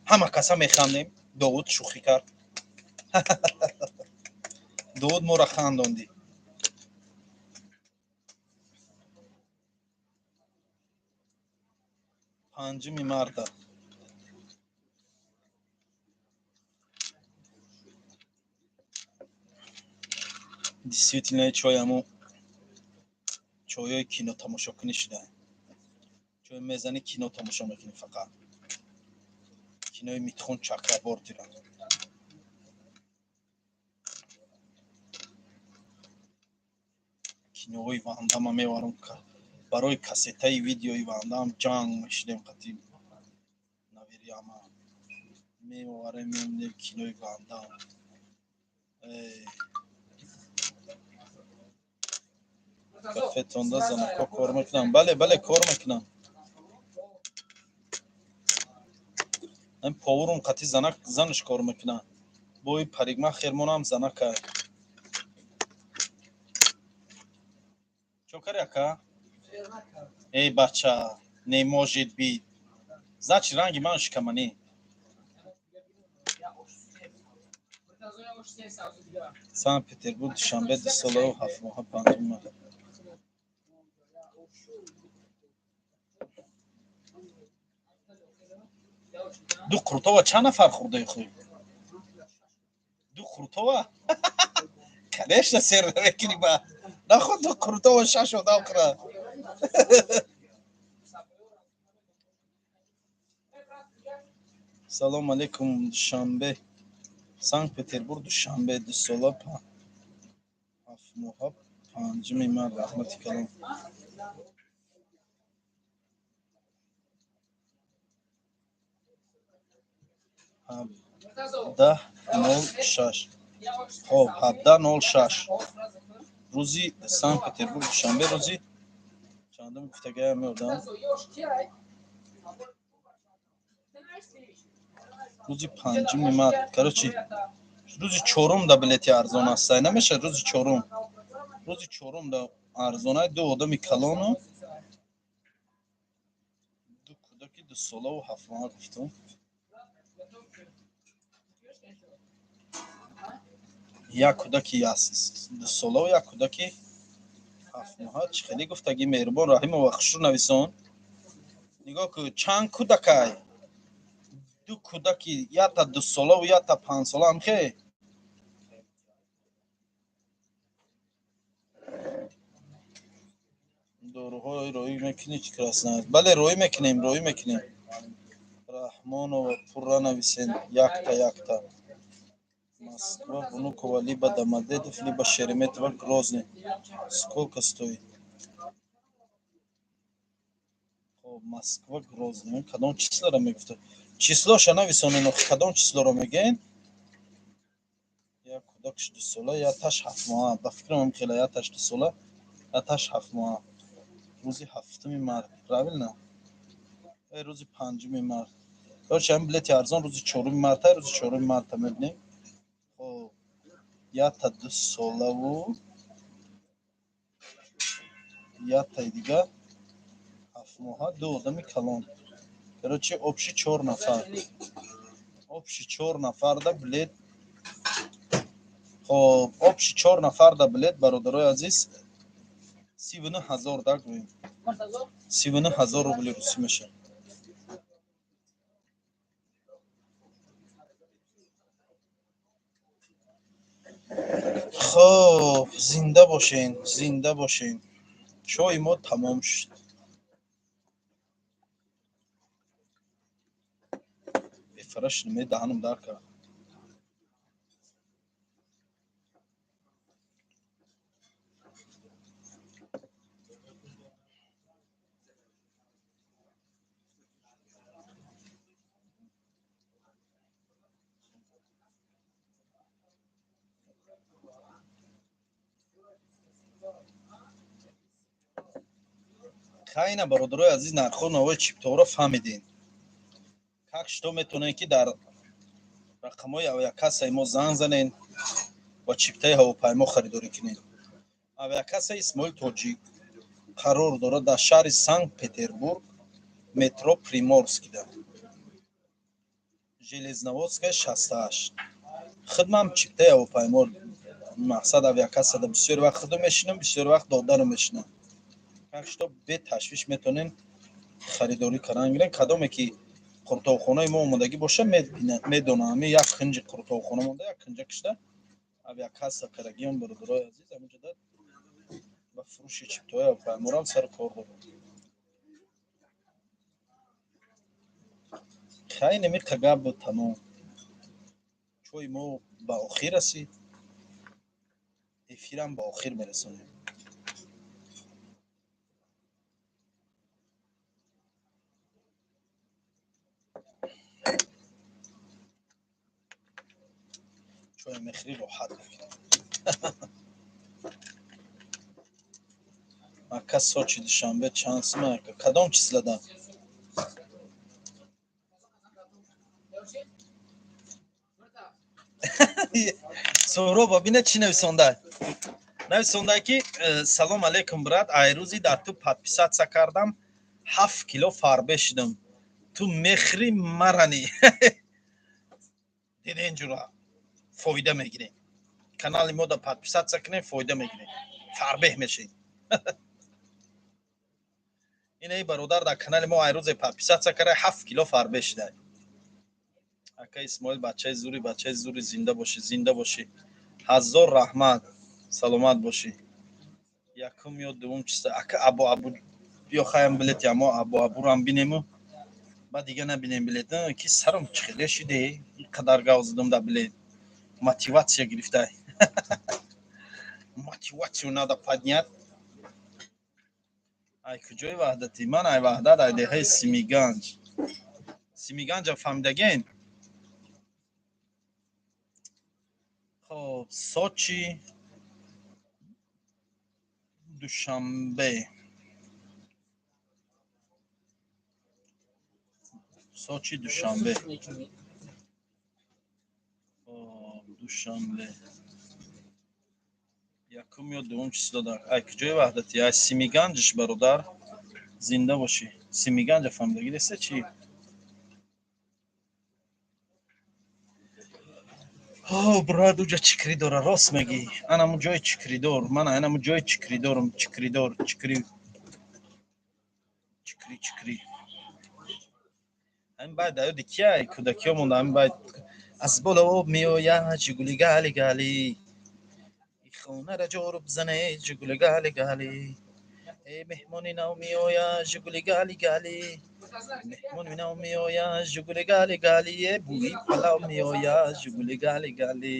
ҳама каса механдем. Довуд шӯхӣ кард. Довуд моро хандондӣ. 5 марта. Действительно, чой ҳамо чойҳои кино тамошокунӣ шуда. Чой мезанӣ, кино тамошо мекунӣ, фақат кинои Митхун Чакрабортира. Киноҳои Вандама меварам. Барои кассетаи видеои Вандам ҷанг мешудем қатӣ наверияма. Меоварем, мемонем кинои Вандам. Кафетонда занако кор мекунам? Бале, бале, кор мекунам. Поварум қатӣ занак, занаш кор мекунад. Бои парикмахермонам занака. Чо кари, ака? Эй, бача, не может быть. Значит, ранги ман шикаманӣ. Санкт Петербург, Душанбе, 2 солаву 7 моҳа, 5 март. Ду қуртова чанд нафар хӯрдаи худ? Ду қуртова, конечно, сер намекунӣ. Ба наход ду қуртова шаш одам хӯрад. Салом алейкум, Душанбе, Санкт Петербург, Душанбе, 2 сола 7 моҳа, 5 март. Раҳмати калон. 17:06. Хоб, 17:06, рӯзи Санкт Петербург, Душанбе, рӯзи чандум гуфтагая меодам? Рӯзи 5 март. Короче, рӯзи чорум да билети арзон ҳастай, намешавад? Рӯзи чорум, рӯзи чорум да арзонай. Ду одами калону ду кӯдаки 2 солаву 7 моҳа гуфтум. Як кӯдаки 2 солаву як кӯдаки 7 моҳа. Чӣ хеле гуфтагӣ? Меҳрубон Раҳимова, хушрӯ нависон. Нигоҳ ку, чанд кӯдакай? Ду кӯдаки, якта 2 солаву якта 5 сола, ҳамхе? Доруҳои роӣ мекунӣ чи красна? Бале, роӣ мекунем, роӣ мекунем. Раҳмонова, пурра нависен, якта якта. Москва, Внуково, либо Домодедово, либо Шереметьево, Грозный. Сколько стоит? Хоб, Москва, Грозный, кадом числоро мегуфта? Числоша нависонен охи, кадом числоро мегӯен? Як кӯдакш 2 сола, якташ 7 моҳа. Ба фикрам, хела, якташ 2 сола, якташ 7 моҳа. Рӯзи 7 март, правильно? Рӯзи 5 март. Короче, ҳамин билети арзон рӯзи 4 марта. Рӯзи 4 марта мебинем. Хоб, якта 2 солаву яктаи дига 7 моҳа, ду одами калон. Короче, общий чор нафар, общий чор нафарда билет. Хоб, общий чор нафарда билет, бародарои азиз, 39 000 да гӯем, 39 000 рубли русӣ мешавад. Хоб, зинда бошен, зинда бошен. Чои мо тамом шуд. Бефараш даҳанам дар кард. Хайна, бародарои азиз, нархҳо навои чиптаҳоро фаҳмидем. Как что метавонед, ки дар рақамҳои авиакассаи мо занг занед ва чиптаи ҳавопаймо харидорӣ кунед. Авиакассаи Исмоил Тоҷик қарор дорад дар шаҳри Санкт Петербург, метро Приморскида, Железноводская 68. Хидмам чиптаи ҳавопаймо, мақсад, авиакассада бисёр вақт худо мешинам, бисёр вақт додаро мешинам. Так что беташвиш метавонем харидорӣ кардан гирем. Кадоме ки қуртобхонаи мо омодагӣ боша, медонам, ами як кунҷи қуртобхона монда, як кунҷа кишта авиакасса карагиён. Бародарои азиз, ҳаминҷода ба фурӯши чиптаҳои ҳавопайморам сару кор дорам. Хай, немиқа гап буд, тамом. Чои мо ба охир расид, эфирам ба охир мерасонем. Чоя мехӯрӣ, роҳат мекунӣ. Ака, Сочи Душанбе чанд сума? Ака, кадом числада? Суҳроба, бина, чӣ нависонда. Нависонда, ки «Салом алейкум, брат, айрӯзи дар ту подписаться кардам, 7 кило фарбе шидам. Ту мехӯри марани». Диден, ҷура фоида мегирем. Канали мо да подписаться кунем, фоида мегирем, фарбеҳ мешед. Инаи бародар дар канали мо айрӯзе подписаться карда, 7 кило фарбе шида. Ака Исмоил, бачаи зури, бачаи зури, зинда бошӣ, зинда бошӣ, ҳазор раҳмат, саломат бошӣ. Якум ё дуввум чиста, ака? Абу абу биё, хаям билети амо абу абурам бинему, ба дига набинем билет, ки сарам чихеле шиде. Ин қадар гав задам дар билет, мотивация гирифтай. Мотивацию надо поднять. Ай куҷои Ваҳдатӣ? Ман ай Ваҳдат, ай деҳаи Симиганҷ. Симиганҷа фаҳмидаген? Хоб, Сочи Душанбе, Сочи Душанбе. Хоб, Душанбе якум ё дуввум число дар. Ай куҷои Ваҳдатӣ? Ай Симиганҷиш, бародар, зинда бошӣ. Симиганҷа фаҳмидагӣ неста чӣ? О, брат, уҷа чикрӣ дора, рост мегӣ. Анаму ҷои чикридор, ман анаму ҷои чикридорам, чикридор, чикри, чикри, чикри. Ҳамин байд даёди кияй? Кӯдакиҳо монда ҳамин байд: «Аз боло об меояд, Жигули гали гали, хонара ҷоруб зане, Жигули гали гали, э меҳмони нав меояд, Жигули гали гали, меҳмони нав меояд, Жигули гали гали, э бӯи палав меояд, Жигули гали гали».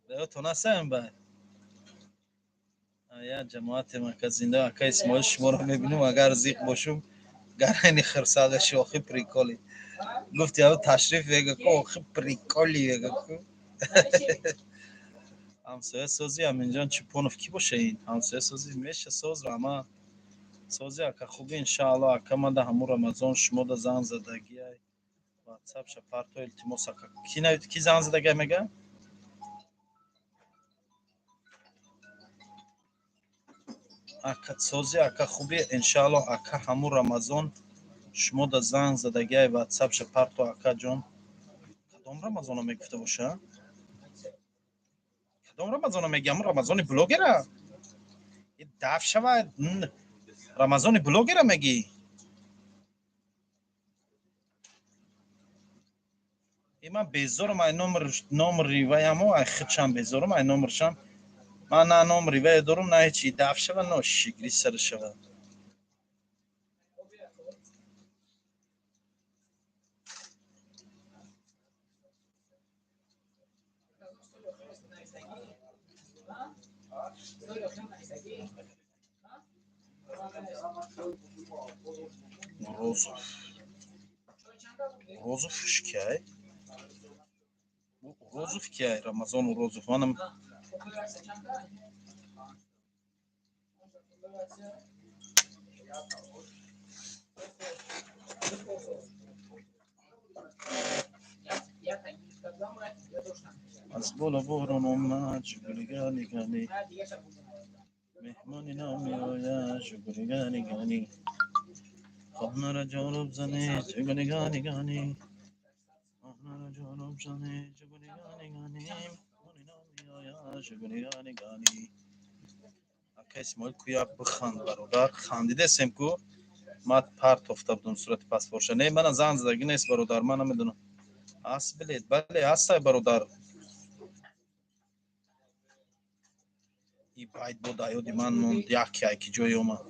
Даёдтон аст ҳамин байд? Я ҷамоати мака зинда. Ака Исмоил, шуморо мебинам, агар зиқ бошум, гарайни хирсагаши. Охи, приколи гуфти, ав ташриф вега ку, охи, приколи вега ку. Ҳамсоя созӣ, Аминҷон Чупонов кӣ боша ин? Ҳамсоя созӣ, меша, соз, рама, сози, ака, хуби, иншаалло. Ака, мада ҳамун Рамазон шумода занг задагиай, ватсапша парто, илтимос, ака. Ки занг задагиай мега? Ака, сози, ака, хуби, иншаалло. Ака, ҳамун Рамазон шумода занг задагиай, ватсапша парто, акаҷон. Кадом Рамазоно мегуфта боша? Кадом Рамазоно меги? Ҳамун Рамазони блогера даф шавад? Рамазони блогера мегӣ? И ман безорам ай номри ваямо, ай хичам безорам, ай номршам. Ман на номри вая дорум, на ҳечи. Даф шава, но шигри сара шава. Урозов, Урозов кияй? Урозов кияй? Рамазон Урозов манам. Аз боло борон омад, жигули гани гани, меҳмони намеояд, жигули гани гани, хонара ҷоруб зане, жигули гани гани, хонара ҷоруб зане, жигули гани гани, меҳмони намеояд, жигули гани гани. Ака Исмоил, куя биханд, бародар, хандидесем ку. Ман партофта будум сурати паспортша. Не, мана занг задагӣ нест, бародар, ман намедонам. Ҳаст билет? Бале, ҳастай, бародар. И байт бо дар ёди ман монд, яке ки ҷое омад.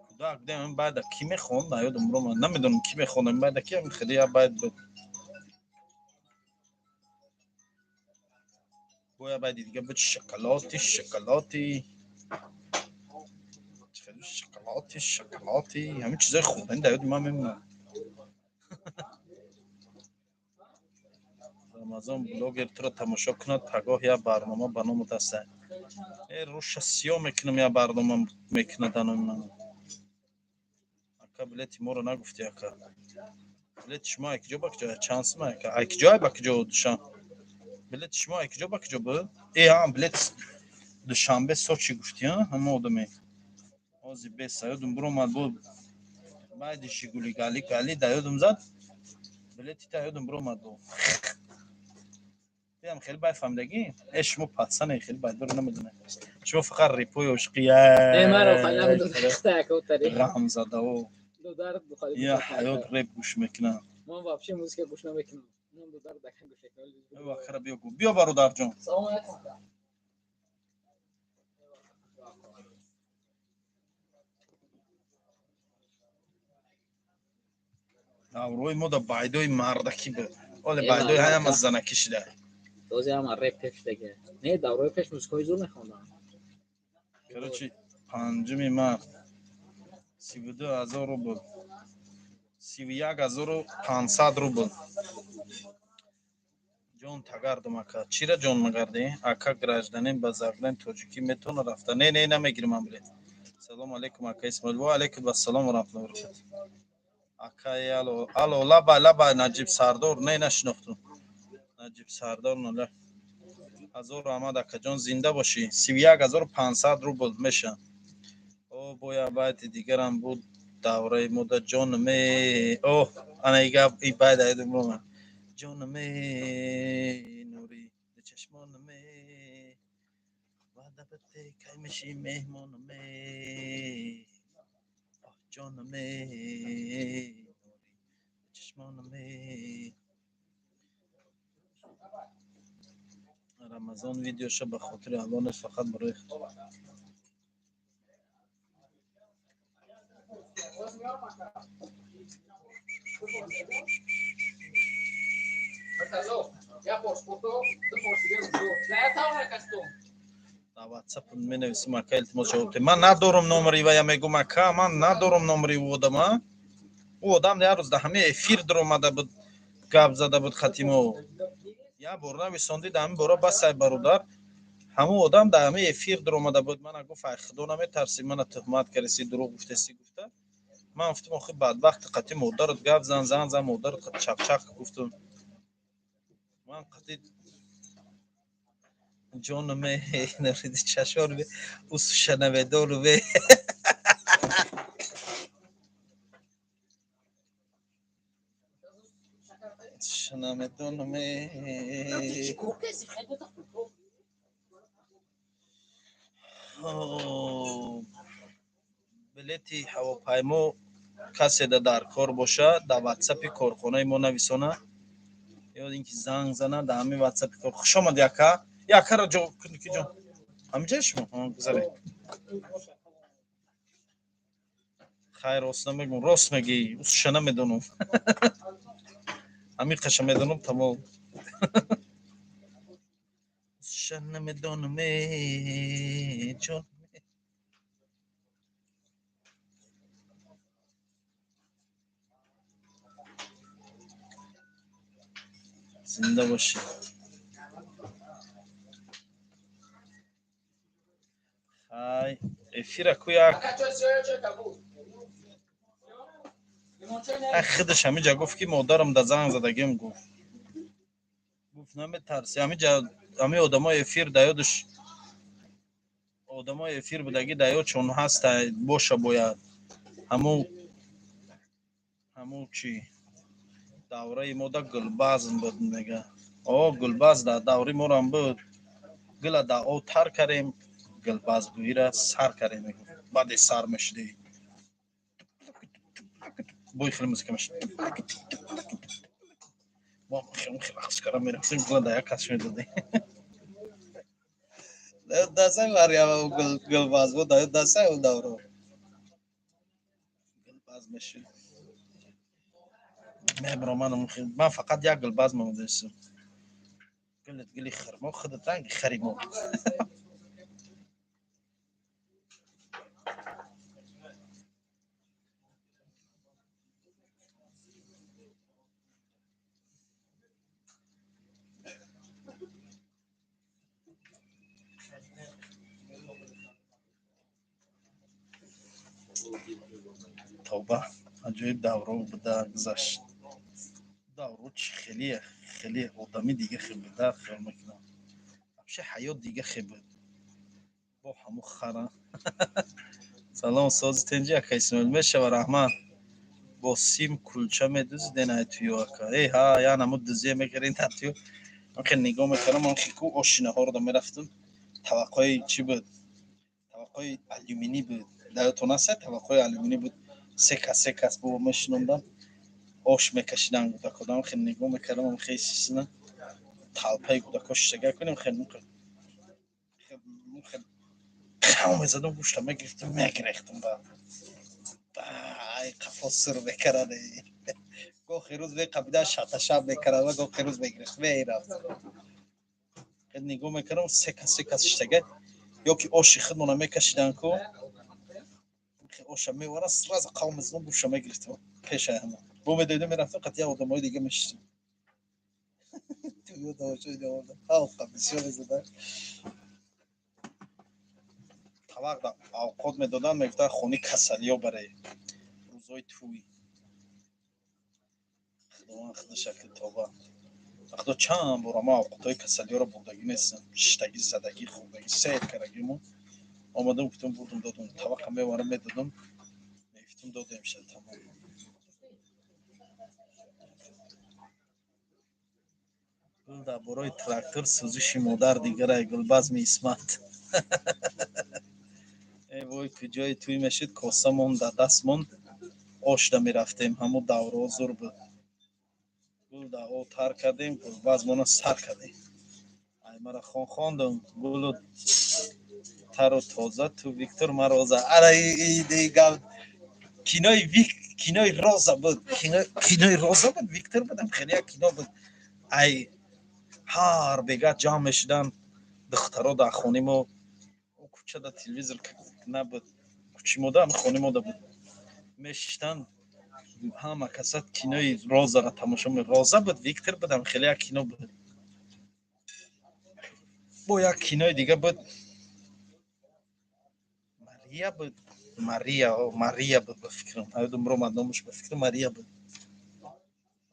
Кӯдак будем, ин байда кӣ мехонд, дар ёдам ромад, намедонам кӣ мехонд ин байда, ки хеле як байт буд. Бо як байди дига буд, шоколати шоколати, шоколати шоколати, ҳамин чизои хӯрданӣ дар ёди ман мемонад. Рамазон блогер туро тамошо кунад, пагоҳ як барнома ба номат аста. Э, рӯша сиёҳ мекунам, як барнома мекунад ба номи ман. Ака, билети моро нагуфтӣ, ака. Билети шумо ай киҷо ба киҷо? Чанд сум, ака? Ай киҷо ба киҷо Душан? Билети шумо ай киҷо ба киҷо буд? Э, ҳа, билет Душанбе Сочи гуфтӣ, ҳа? Ҳама одаме. Ҳозир беса ёдум биромад, бо байди Жигули гали гали да ёдум зад. Билети та ёдум биромад бо. Биям хеле бай фаҳмидагӣ? Э, шумо пацане, хеле байдоро намедонед. Шумо фақат репои ошиқи ғамзадао. Я ҳаёт реп гӯш мекунам. Ман вообще музыка гӯш намекунам. Ман дудар дака гӯш мекунам. Вақра биё гӯ. Биё, бародарҷон. Салом алайкум. Даврои мо да байдои мардакӣ буд. Оле байдои ҳама занакӣ шида. Този ҳама реп пеш шидаги. Не, даврои пеш музикаҳои зур мехондам. Короче, 5-уми март 32 000 рубл, 31 500 рубл. Ҷон тагардум, ака. Чира ҷон магардӣ? Ака, гражданин ба загран тоҷикӣ метавона рафта? Не, не, намегирим ман билет. Салому алейкум, ака Исмоил. Ва алейкум ассалом ва раҳматуллоҳи ва баракатуҳ. Акай, алло, алло, лабай, лабай, Наҷиб Сардор. Не, нашинохтум. Наҷиб Сардор нола. Ҳазор раҳмат, акаҷон, зинда бошӣ. 31 500 рубл меша. О, боя байти дигарам буд давраи мода, ҷонме. О, ана и гап, и байт аёдум ромад. Ҷонме, нури чашмонме, ваъда бите, кай мешӣ меҳмонме, оҳ, ҷонме, нури чашмонме. Рамазон видеоша ба хотири Алло нест, фақат барои худ. Дар Ватсап менависим, ака, илтимос, ҷавоб диҳед. Ман надорам номери ва я мегум, ака, ман надорам номери ӯ одама. Ӯ одам як рӯз дар ҳамаи эфир даромада буд, гап зада буд хатимо. Як бор нависондӣ дар ҳамин бора, басай, бародар. Ҳамун одам дар ҳамаи эфир даромада буд, мана гуфт: «Ай худо наметарсӣ, мана туҳмат кардеси, дурӯғ гуфтеси», гуфта. Ман гуфтам: «Охи бадбахти, қати модарат гап зан, зан зан, модарат чақчақ», гуфтум. Ман қати ҷонаме, нариди чашмонме, усуша намедонаме. Усуша намедонаме. Хоб. Билети ҳавопаймо касе да дар кор боша, дар ватсапи корхонаи мо нависона ё ин ки занг зана дар ҳамин ватсапи кор. Хуш омадӣ, ака. Якаро ҷо ки ҷон. Ҳаминҷа шумо? Гузаред. Хайр, рост намегум, рост мегӣ, усуша намедонам. Ҳамин қаша медонам, тамом. Усуша намедонам, э, ҷон. Зинда бошӣ. Хай, эфира ку як худаш ҳамиҷа гуфт, ки модарам да занг задагим, гуфт. Гуфт, наметарси, ҳамиҷа ҳами одамои эфир да ёдаш, одамои эфир будагӣ да ёдшон ҳаста боша, бояд ҳаму чи давраи мо да гулбазм буд, мега. О, гулбаз да даври морам буд. Гула да об тар карем, гулбазгӯира сар карем, мегуфт. Баъде сар мешудӣ, бой хеле музыка мешуд. Мо хел рақс кара мерафтем, гула да як кас медодем. Дасай Марьяма гулбаз буд, дасай у давро. Гулбаз мешуд. Мебро ман фақат як гулбаз мемондаистам. Гулат гули хирмо, худат ранги хари мо. Тавба, аҷоиб давро буда гузашт. Давро чи хеле хеле одами дига хел буда, хиёл мекунам. Вообще ҳаёт дига хел буд. Бо ҳаму хара. Салом, сози тенҷи, ака Исмоил, мешава, раҳмат. Бо сим кулча медузиден ай туё, ака? Эй, ҳа, ян ҳаму дузия мекардин дар туё. Ман хел нигоҳ мекардам, ман хел ку ошинаҳоро да мерафтам. Таваққои чӣ буд? Таваққои алюминӣ буд. Дар ёдтон аст, таваққои алюминӣ буд. Се кас, се кас бо мешинондам, ош мекашидан кӯдакодам. Хел нигоҳ мекардам, хел сисина талпаи кӯдако шиштага кунем, хел хел қав мезадам, гӯшта мегирифтам, мегирехтам, ба ай қафо сир мекарад. Гохи рӯз меқабида, шаташаб мекарад ва гохи рӯз мегирехт, мерафт. Хел нигоҳ мекардам, се кас, се кас шиштага ё ки оши худмона мекашидан ку, оша мевара, сразу қав мезадам, гӯша мегирифтам пешаи ҳама. Бо медоидам, мерафтам, қатъ як одамои дига мешиштем. Бисёр мезада. Тавақ да авқот медоданд, мегуфтанд, хони касалиё баре рӯзҳои тӯй. Худованд худашаки, тоба, вақто чанд бора мо авқотҳои касалиёро бурдагӣ нестам, шиштагӣ, задагӣ, хӯрдагӣ, сер карагимо. Омадам, гуфтам, бурдум, додум, тавақа меварам, медодум, мегуфтум, додем ша, тамом. Гул дар бораи трактор, сӯзиши модар дигарай, гулбазми Исмат. Э вой, куҷои тӯй мешид, косамон дар дастмон, ошда мерафтем. Ҳамун давраҳо зур буд. Гул дар об тар кардем, гулбазмона сар кардем. Ай мара хон хондум, гулу тару тоза, ту Виктор Мароза. Ара, гап кинои вик, кинои Роза буд, кинои Роза буд, Виктор будам, хеле як кино буд. Ай ҳар бега ҷамъ мешуданд духтаро дар хони мо, кӯчада телевизор набуд, кӯчи мода ҳам хони мода буд. Мешиштанд ҳама касат, кинои Розаро тамошо. Роза буд, Виктор будам, хеле як кино буд. Бо як кинои дига буд, Мария буд, Мария, Мария буд, ба фикрам, ҳаёдум ромад номаш, ба фикрам, Мария буд.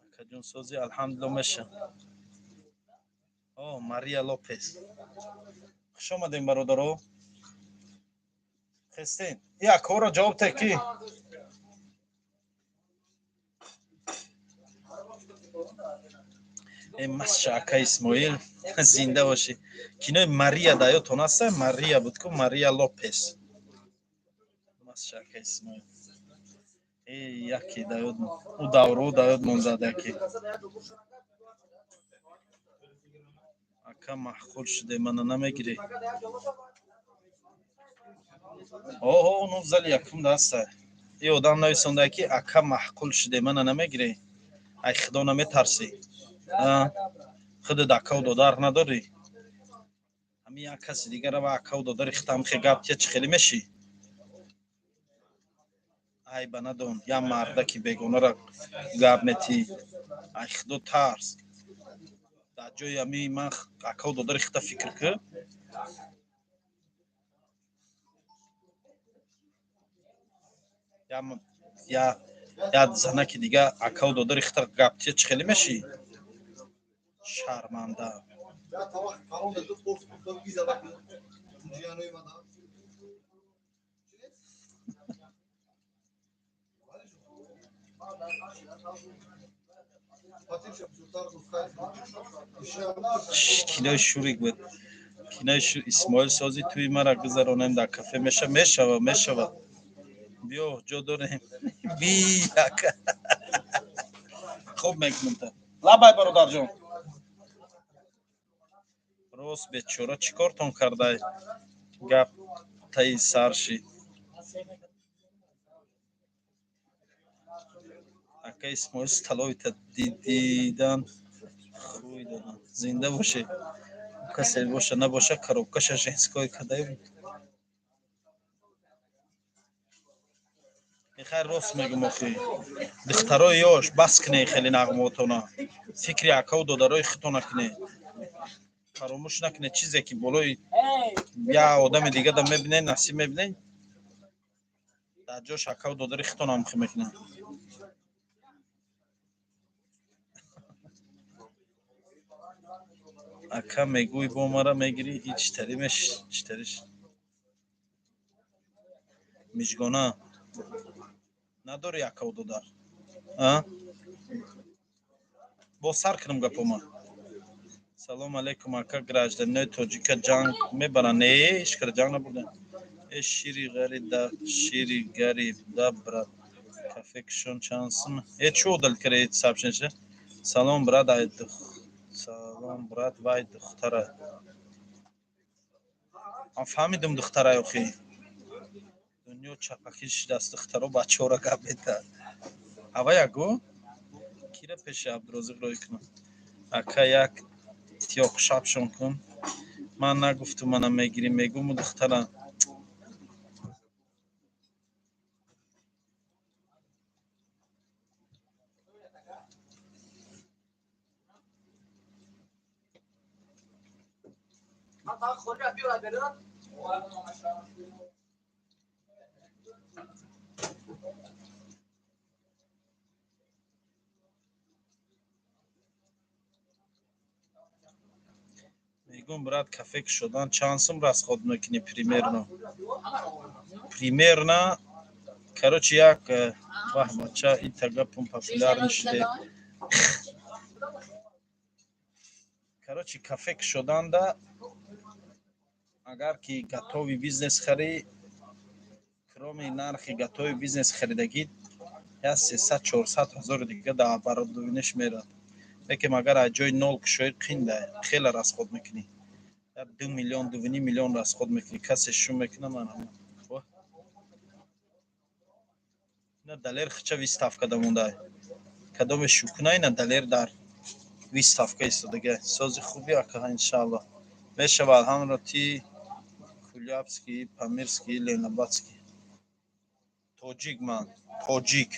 Акаҷон, сози, алҳамдулилла, меша. О, Мария Лопес. Хуш омадем, бародаро, хестен. Як ҳоро ҷавоб те ки. Э, масша, ака Исмоил, зинда бошӣ. Кинои Мария да ёдтон аста? Мария буд ку, Мария Лопес. Масша, ака Исмоил. Э, яке да ёд, ӯ давро да ёд монзад яке. Ака, маҳқул шуде, мана намегирӣ. Оҳо, ну зали якум даста. И одам нависонда, ки ака, маҳқул шуде, мана намегирӣ. Ай худо наметарсӣ? Худат акаву додар надорӣ? Ҳамин як каси дигара ва акаву додари худам хе гап тия, чӣ хеле мешӣ? Айба надон, як мардаки бегонара гап метӣ. Ай худо тарс. Дар ҷои ҳами ман акаву додари худа фикр кӣ. Я занаки дига акаву додари хита гап тия чӣ хеле мешӣ? Шарманда. Кинои Шурик буд. Кинои Исмоил сози туи мара гузаронем дар кафе меша мешава мешава. Биё ҷо дорем. Би ака. Хуб мекунам та. Лабай бародарҷон. Рост бечора чӣ кортон кардай? Гап таи сар шид. Ака Исмоил столовита дидан хуй додам. Зинда бошед. Касе боша набоша коробкаша женской кадай буд. Мехай рост мегум охи. Духтарои ёш бас кунед хеле нағмотона. Фикри акаву додарои худтона кунед. Фаромӯш накунед чизе ки болои як одами дига да мебинед, насиб мебинед, дар ҷош акаву додари худтон ҳам хи мекунанд. Ака мегӯй бо мара мегирӣ и читари меш читариш. Мижгона надори акаву додар? А? Бо сар кунам гапома. Салом алейкум ака, гражданинои тоҷика ҷанг мебаранд? Не, ҳеҷ кара ҷанг набурдем. Э шири ғариб да шири гариб да брат. Кафе кушон чанд сум? Э чӣ одал кара сообщение? Салом брат, ай салом брат, вай духтара. Ман фаҳмидум духтарай охи. Дунё чапакӣ шидаст, духтаро бачаҳоро гап метаҳад. Ава яго? Кира пеши Абдурозиқ рӯй кунам? Ака як тиёқ шабшон кун. Ман нагуфтум мана мегирӣ, мегуму духтара. Мегум брат, кафе кушодан чанд сум расход мекунӣ примерно? Примерно, короче, як ваҳ бача, ита гапум популярный шуде. Короче, кафе кушоданда агар ки готовый бизнес харӣ, кроме нархи готовый бизнес харидагӣ, як 300-400 ҳазори дига дар оборудованиш мерад. Лекин агар аз ҷои нол кушоӣ қинда, хеле расход мекунӣ. Як 2 миллион, 2,5 миллион расход мекунӣ. Касе шу мекуна ман ҳама. Ина Далер хича выставка да монда. Кадоме шу куна ина Далер дар выставка истодага. Сози хуби ака иншааллоҳ. Мешавад ҳамро ти Кулябский, Памирский, Ленабадский. Тоҷик ман, тоҷик.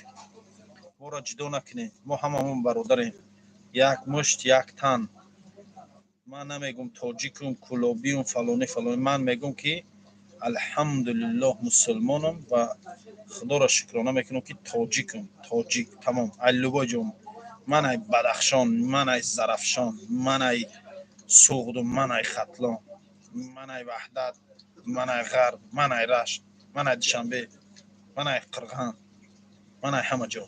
Моро ҷудо накунед. Мо ҳамамон бародарем. Як мушт, як тан. Ман намегум тоҷикум, кулобиум, фалони фалони. Ман мегум ки алҳамдулиллоҳ мусулмонам ва худоро шукрона мекунам ки тоҷикум, тоҷик, тамом. Ай любой ҷо. Ман ай Бадахшон, ман ай Зарафшон, ман ай Суғду, ман ай Хатлон, ман ай Ваҳдат, ман ай Ғарб, ман ай Рашт, ман ай Душанбе, ман ай Қирған, ман ай ҳама ҷо.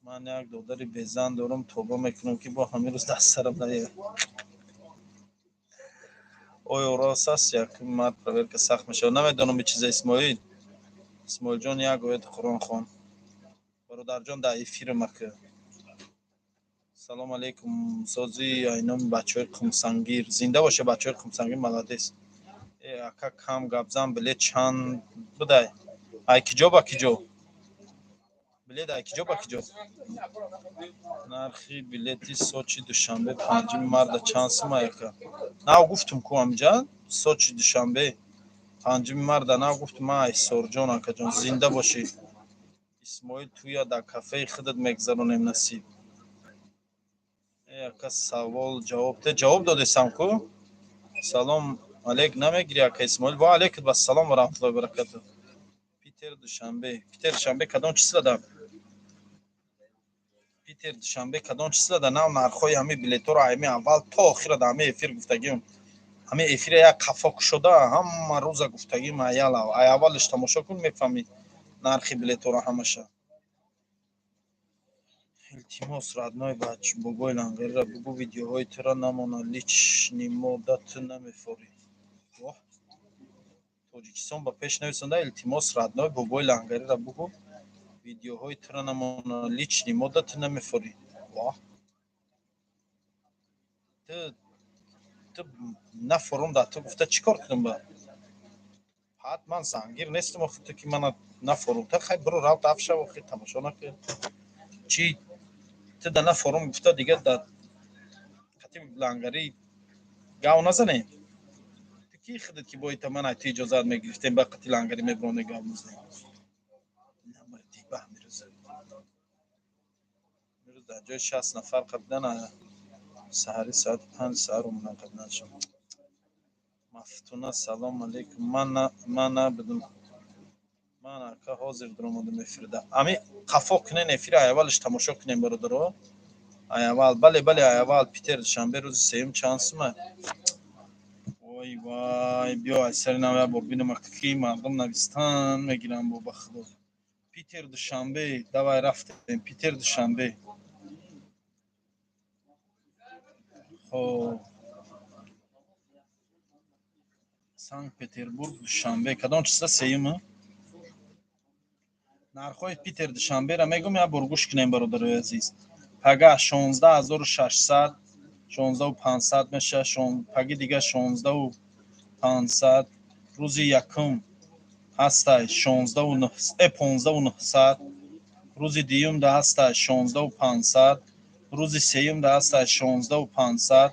Ман як додари безан дорам, тоба мекунам ки бо ҳамин рӯз даст сарам наёяд. Оё рост аст якум мард проверка сахт мешавад? Намедонам чиза Исмоил. Исмоилҷон як ояти Қуръон хон. Бародарҷон дар эфирам ака. Салом алейкум сози айноми бачаҳои Қумсангир. Зинда боша бачаҳои Қумсангир, молодец. Э ака кам гапзан, билет чанд будай? Ай киҷо ба киҷо? Билет ай киҷо ба киҷо? Нархи билети Сочи Душанбе 5 марта чанд сум ака? Нав гуфтум ку амҷа Сочи Душанбе 5 марта нав гуфтум ай Сорҷон акаҷон зинда бошӣ. Исмоил туя дар кафеи худат мегзаронем насиб. Э ака савол ҷавоб те ҷавоб додесам ку? Салом Алейк намегири, ака Исмоил. Ва алейкум ассалом ва раҳматуллоҳи ва баракатуҳ. Питер, Душанбе. Питер, Душанбе кадом числада? Питер, Душанбе кадом числада? Нав нархҳои ҳамаи билетҳоро ҳами аввал то охира дар ҳамаи эфир гуфтагим. Ҳамаи эфира як қафо кушода, ҳама рӯза гуфтагим, аяла. Ай аввалаш тамошо кун, мефаҳмӣ нархи билетҳоро ҳамаша. Илтимос, родной, бач, бобои лангарира бугӯ, видеоҳои тура намона личный мода, ту намефорӣ. Воҳ, Тоҷикистон ба пеш нависонда. Илтимос, родной, бобои лангарира бугӯ, видеоҳои тура намона личный мода, ту намефорӣ. Воҳ, ту нафорум да ту гуфта чӣ кор кунам? Ба ҳат ман зангир нестам охи, ту ки мана нафорум та хай биро рав даф шав, охи тамошо накун. Чӣ ту да нафорум гуфта, дига да қати лангарӣ гав назанем? Ту ки худат ки боита ман ту иҷозат мегирифтем, ба қати лангарӣ мебиронем, гав мезанем? Мирӯз дар ҷои 60 нафар қабидан, саҳари соати 5 саҳар омадан, қабиданшон. Мафтуна, салом алейкум. Ман набудум, ман ака ҳозир дуромадам эфирда. Ами қафо кунен эфира, айаввалаш тамошо кунем, бародаро, айаввал. Бале, бале, айаввал. Питер, Душанбе рӯзи сеюм чанд сума? Вой, вай, биё аз сари нав як бор бинам, ки мардум навистан мегирам. Бо ба худо, Питер, Душанбе, давай, рафтем. Питер, Душанбе. Хоб, Санкт Петербург, Душанбе кадом чиза? Сеюма. Нархҳои Питер, Душанберо мегӯм, як бор гӯш кунем, бародарои азиз. Пага 16 600, 16 500 меша, паги дига 16 500, рӯзи якум ҳастай 15 900, рӯзи дуюмда ҳастай 16 500, рӯзи сеюмда ҳастай 16 500,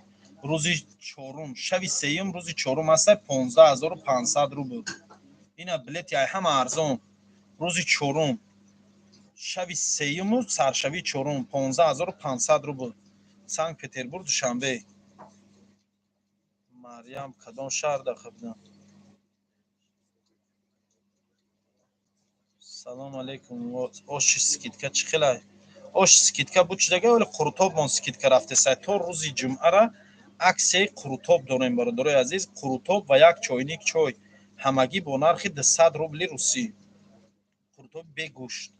рӯзи чорум, шави сеюм, рӯзи чорум ҳастай 15 500 рубл. Ина билети ай ҳама арзон рӯзи чорум, шави сеюму саршавии чорум, 15 500 рубл. Санкт Петербург, Душанбе. Марьям, кадом шаҳр дахабдам? Салом алейкум. Оши скидка чӣ хелай? Ош скидка буд чидага, вале қурутобмон скидка рафтесай. То рӯзи ҷумъара аксияи қурутоб дорем, бародарои азиз. Қурутоб ва як чойник чой ҳамагӣ бо нархи 200 рубли русӣ. Қурутоби бегӯшт.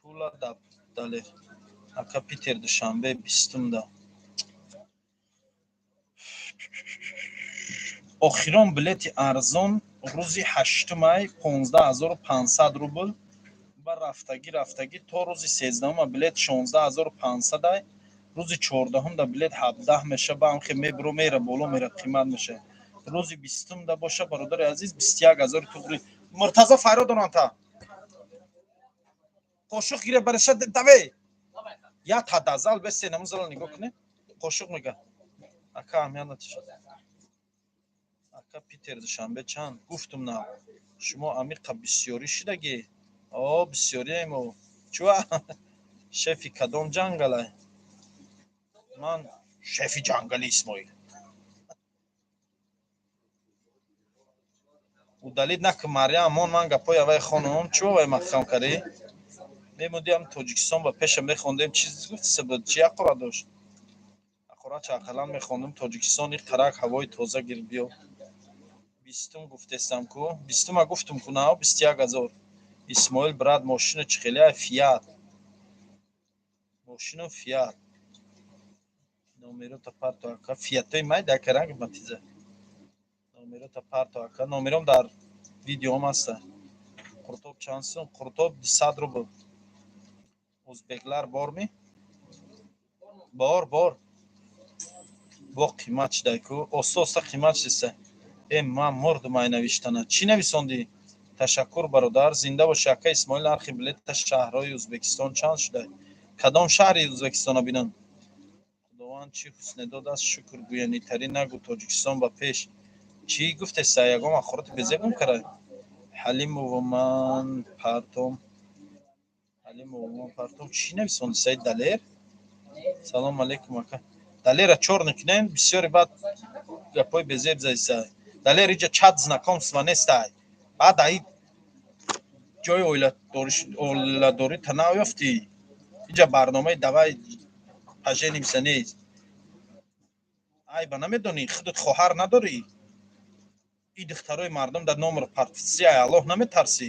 Тула далер. Ака, Питер, Душанбе бистумда. Охирон билети арзон рӯзи ҳаштумай 15 500 рубл ба рафтагӣ. Рафтагӣ то рӯзи сездаҳума билет 16 500-ай, рӯзи чордаҳумда билет 17 меша, ба ҳамхе мебиро, мера боло, мера, қимат меша. Рӯзи бистумда боша, бародари азиз, 21 000 туғри. Муртазо, файро дорам, та қошуқ гире бараша, даве я тадазал бесе намузала нигоҳ куне, қошуқ мега. Ака, аҳамият натиша. Ака, Питер, Душанбе чанд? Гуфтум на, шумо амиқа бисёрӣ шидагӣ. О, бисёриемо чуа. Шефи кадом ҷангалай? Ман шефи ҷангали Исмоил. Удалить накун, Марьям, мон, ман гапҳои авваи хонум. Чӯ вай маҳкам кардӣ? Мемондиам Тоҷикистон ба пеша мехондем. Чиз гуфти, сабаб чи ҳақорат дошт? Ҳақорат ча ақаллан мехондум. Тоҷикистон иқарак ҳавои тоза гир, биё. Бистум гуфтестам ку, бистума гуфтум ку, нао 21 000. Исмоил брат, мошина чӣ хеле? Фиат, мошину Фиат. Номерота парто, ака. Фиатои майда, ака, ранг матиза. Номерота парто, ака. Номером дар видеом ҳаста. Қуртоб чанд сум? Қуртоб 200 рубл. Узбеклар борми? Бор, бор. Бо қимат шидай ку, оста оста қимат шиста. Э, ман мурдум ай навиштана. Чӣ нависондӣ? Ташаккур, бародар, зинда бошӣ. Ака Исмоил, нархи билета шаҳрҳои Ӯзбекистон чанд шуда? Кадом шаҳри Ӯзбекистона бинам? Худованд чӣ ҳусне додааст, шукр гӯянитарӣ нагӯ. Тоҷикистон ба пеш. Чӣ гуфтеса? Ягон ахороти безебум кара? Ҳалимову ман партом, Ҳалимову ман партом. Чӣ нависонди, Саид Далер? Салом алейкум, ака. Далера чёрный кунем, бисёри баъд гапҳои безеб заисай. Далер, иҷа чат знакомства нестай. Баъд аи ҷои оиладорӣ та наёфтӣ. Иҷа барномаи «Давай поженимся» нест. Айба намедонӣ, худат хоҳар надорӣ? И духтарои мардум дар номер партисӣ, ай Аллоҳ наметарсӣ?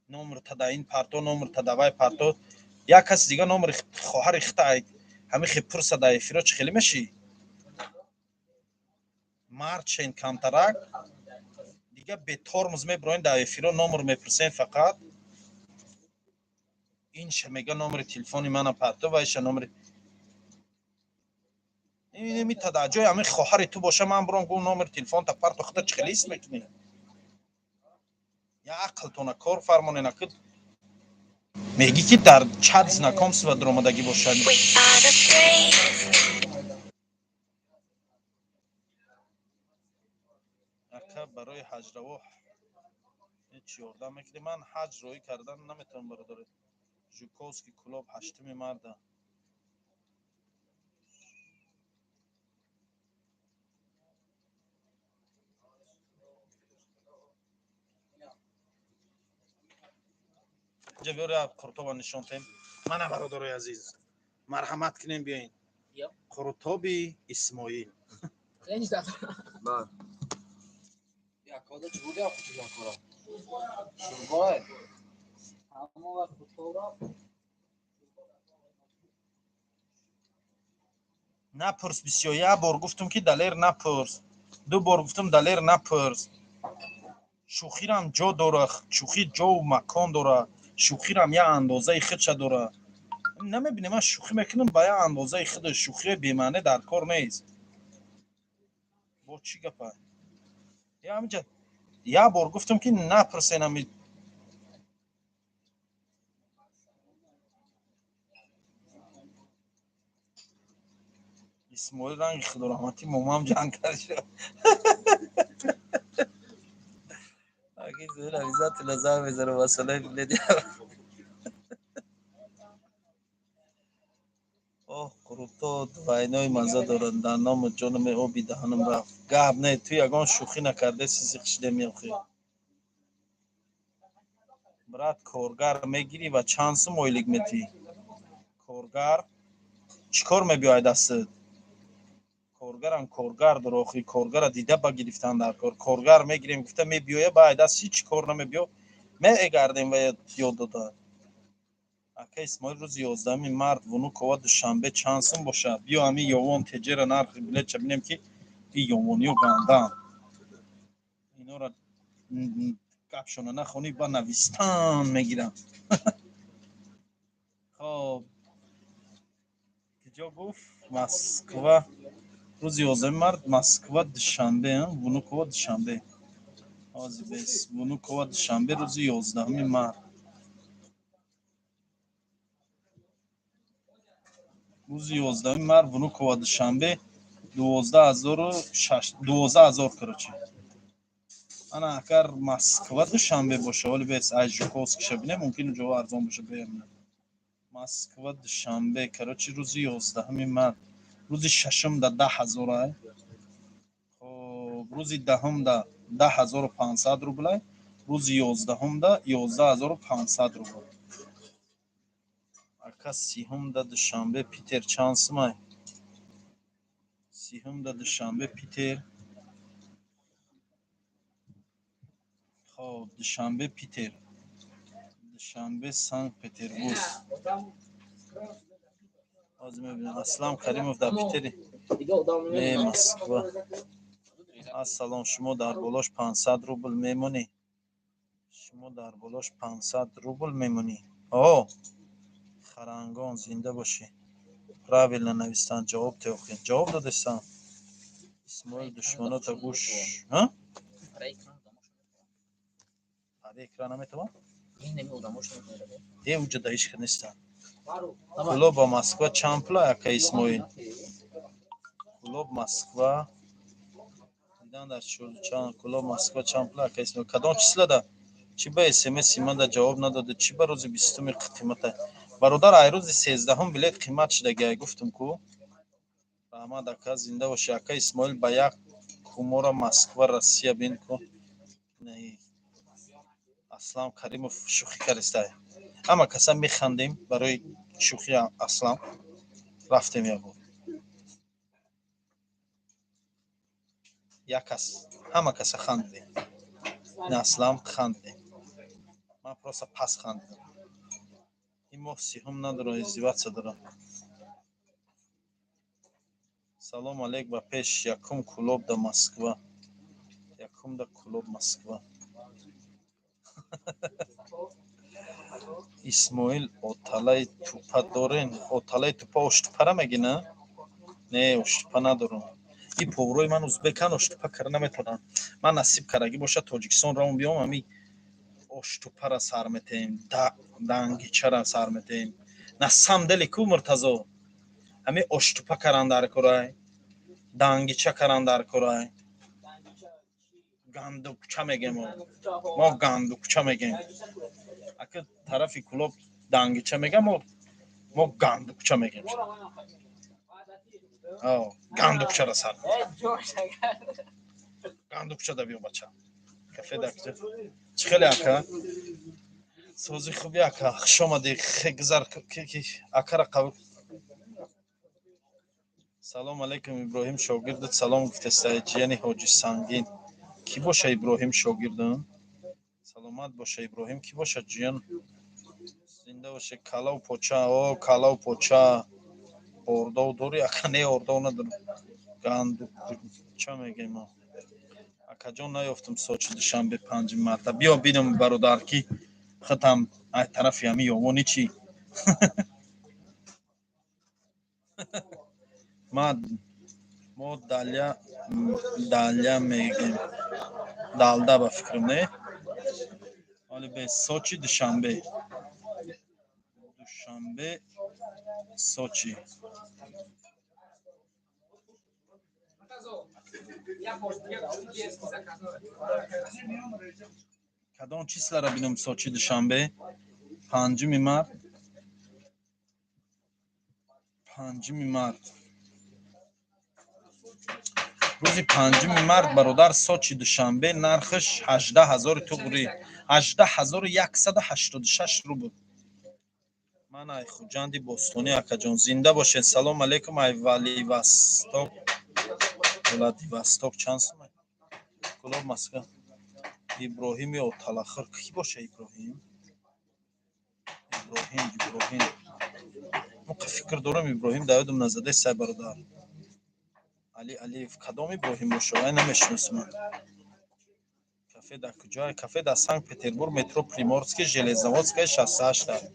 Номер та ин парто, номер та давай парто. Як каси дига номери хоҳари хита ай ҳамин хе пурса дар эфиро, чӣ хеле мешӣ? Мард шен камтарак. Дига бетормоз мебироен дар эфиро, номер мепурсен фақат. Инша мега номери телефони мана парто ва иша номери мита. Дар ҷои ҳамин хоҳари ту боша, ман буром гум, номери телефонта парто, худа чӣ хеле ҳис мекунӣ? Я ақлтона кор фармонена, ки мегӣ, ки дар чат знакомства дуромадагӣ бошад. We are the brave. Ака, барои ҳаҷраво ҳеҷ ёрдам мекунӣ? Ман ҳаҷ роҳӣ кардан наметавонам, бародаре. Жуковский, Кулоб, 8-уми марта. Инҷа биёр, қуртоба нишон тем. Мана, бародарои азиз, марҳамат кунем, биёин. Ё. Қурутоби Исмоил. Ба. Якода чӣ буд, як якора? Шурбое. Ҳамон вақт қуртобро Напурс бисёр. Як бор гуфтум, ки Далер, напурс. Ду бор гуфтум, Далер, напурс. Шӯхирам ҷо дора, шӯхӣ ҷову макон дора, шӯхирам як андозаи худша дора. Намебинӣ, ман шӯхӣ мекунам ба як андозаи худ. Шӯхии бемаъне дар кор нест. Бо чӣ гапа? Ҳаминҷа як бор гуфтум, ки напурсен ами. Исмоил ранги худораҳматӣ момам ҷанг кард шуд. Аки Исмоил обязательно занг мезанам, масъалаи билети. Оҳ, қурутто двойной мазза дорад. Дар ному ҷонам, оби даҳанам рафт. Гап не, ту ягон шӯхӣ накардаси, зиқ шидем охи. Брат, коргар мегирӣ ва чанд сум ойлик метиҳӣ? Коргар чӣ кор мебиёяд дастат? Коргарам коргар дора охи, коргара дида ба гирифтан дар кор. Коргар мегирем гуфта мебиёя, ба ай даст ҳеҷ кор намебиё, мегардем ва ёд дода. Ака Исмоил, рӯзи 11-уми март Внукова Душанбе чанд сум бошад? Биё, ҳамин Ёвон теҷера нархи билетша бинем, ки и ёвониё гандаанд. Инора гапшона нахонӣ, ба навистан мегирам. Хоб, киҷо гуфт? Москва, рӯзи 11-уми март, Москва Душанбе, Внукова Душанбе. Ҳозир бес, Внукова Душанбе, рӯзи 11-уми март, рӯзи 11-уми март, Внукова Душанбе, 12 006, 12 000, короче. Ана, агар Москва Душанбе боша, оли бес, аз Жуковскиша бинем, мумкин ҷо арзон боша. Беям, Москва Душанбе, короче, рӯзи 11-уми март, рӯзи шашум да 10 000 ай. Хоб, рӯзи 10-ум да 10 500 рублай, рӯзи 11-ум да 11 500 рубл. Ака, 30-ум да Душанбе Питер чанд сумай? 30-ум да Душанбе Питер. Хоб, Душанбе Питер, Душанбе Санкт Петербург. Ҳозир мебинам. Аслам Каримов дар Питери не, Москва. Ассалом, шумо дар болош 500 рубл мемонӣ? Шумо дар болош 500 рубл мемонӣ? О, харангон, зинда бошӣ. Правильно навистан, ҷавоб теохӣ, ҷавоб додастам. Исмоил, душманота гӯш. Пари экран наметавон? Е, уҷа да ишка нестан. Кулоб ба Москва чанд пула, ака Исмоил? Кулоб Москва дидан дар чанд? Кулоб Москва чанд пула, ака Исмоил? Кадом числада? Чӣ ба смси ман да ҷавоб надода? Чӣ ба рӯзи 20-уми қимата? Бародар, ай рӯзи 13-ҳум билет қимат шудагиай, гуфтум ку. Раҳмат, ака, зинда бошӣ. Ака Исмоил, ба як кумора Москва, Россия бин ку. Аслам Каримов шӯхӣ кардистай. Ҳама каса механдем барои шӯхи Аслам. Рафтем як бор. Як кас, ҳама каса хандидем. Ин Аслам хандидем. Ман просто пас хандидам. Ин моҳ сиҳум надора, издеваться дора. Салом алейк, ба пеш, якум Кӯлоб да Москва. Якум да Кӯлоб Москва. Исмоил, оталаи тупа дорен? Оталаи тупа оштупара меги, на? Не, оштупа надорам. И поврои ман узбекан, оштупа кара наметавонам. Ман насиб карагӣ бошад, Тоҷикистон равм биём, ами оштупара сар метаҳем, дангичара сар метаҳем. На самом деле ку, Муртазо, ҳами оштупа каран дар корай, дангича каран дар корай, гандукча мегем. Мо гандукча мегем. Ака тарафи Кӯлоб дангича мегам, мо гандукча мегем. Гандукчара сар, гандукча да биё, бача. Кафе да куҷа? Чӣ хеле, ака? Сози хуби, ака, хуш омадӣ. Гузар, акара қабул. Салом алейкум, Иброҳим шогирдат салом гуфтестай, ҷияни Ҳоҷи Сангин. Кӣ боша Иброҳим шогирдам? Саломат боша, Иброҳим кӣ боша, ҷиян? Зинда боша. Калав поча, о, калав поча. Ордов дорӣ, ака? Не, ордов надорам. Гандукча мегем мо. Акаҷон, наёфтам Сочи, Душанбе, 5 марта. Биё бинам, бародар, ки худам ай тарафи ҳами ёвони чӣ. Мо даля, даля мегем. Далда ба фикрам, не? Оли бе Сочи, Душанбе. Душанбе, Сочи. Кадом числара бинам Сочи, Душанбе? 5 март. 5 март. Рӯзи 5 март, бародар, Сочи, Душанбе нархаш 18 000 туғри, 18 186 рубл. Ман ай Хуҷанди бостонӣ, акаҷон, зинда бошед. Салом алейкум, ай Владивосток. Владивосток чанд сум? Кӯлоб, Москва. Иброҳими оталахир кӣ боша? Иброҳим, Иброҳим, Иброҳим. Фикр дорам, Иброҳим да ёдам назаде сай, бародар. Али Алиев, кадом Иброҳим боша? Вай намешиносам. Кафе дар куҷое? Кафе дар Санкт Петербург, метро Приморский, Железноводская, 68.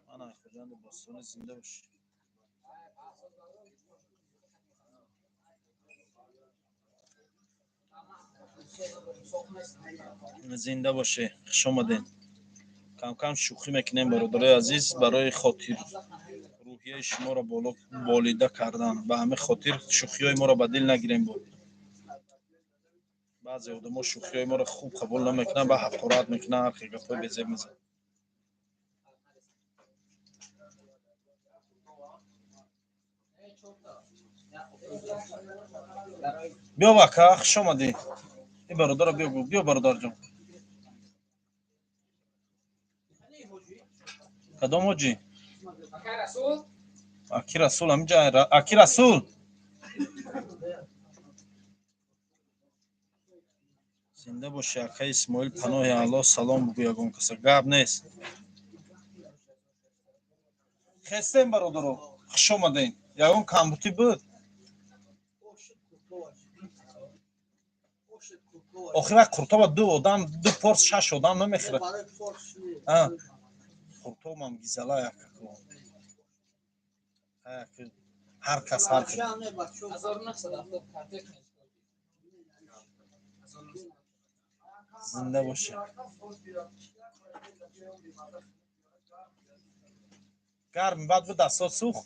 Ман ай Хуҷанди бостонӣ, зинда бошӣ. Зинда бошӣ, хуш омадед. Камкам шӯхӣ мекунем, бародарои азиз, барои хотир рӯҳияи шуморо боло болида кардан. Ба ҳамин хотир шӯхиҳои моро ба дил нагирем. Бо баъзе одамо шӯхиҳои моро хуб қабул намекунанд, ба ҳақорат мекунанд, ҳар хел гапҳои безеб мезананд. Биё, ака, хуш омадӣ. Ин бародаро биё, биё, бародарҷон. Кадом ҳоҷӣ? Аки Расул ҳаминҷа. Аки Расул, зинда бошӣ, акаи Исмоил, паноҳи Аллоҳ. Салом бугӯ ягон каса. Гап нест. Хестем, бародаро, хуш омадем. Ягон камбутӣ буд? Охир вай қуртоба ду одам, ду порс, шаш одам намехӯрад. Қуртобам гизала якако. Ҳар кас ҳар хел. Зинда бошед. Гарм баъд бу дастот сӯхт.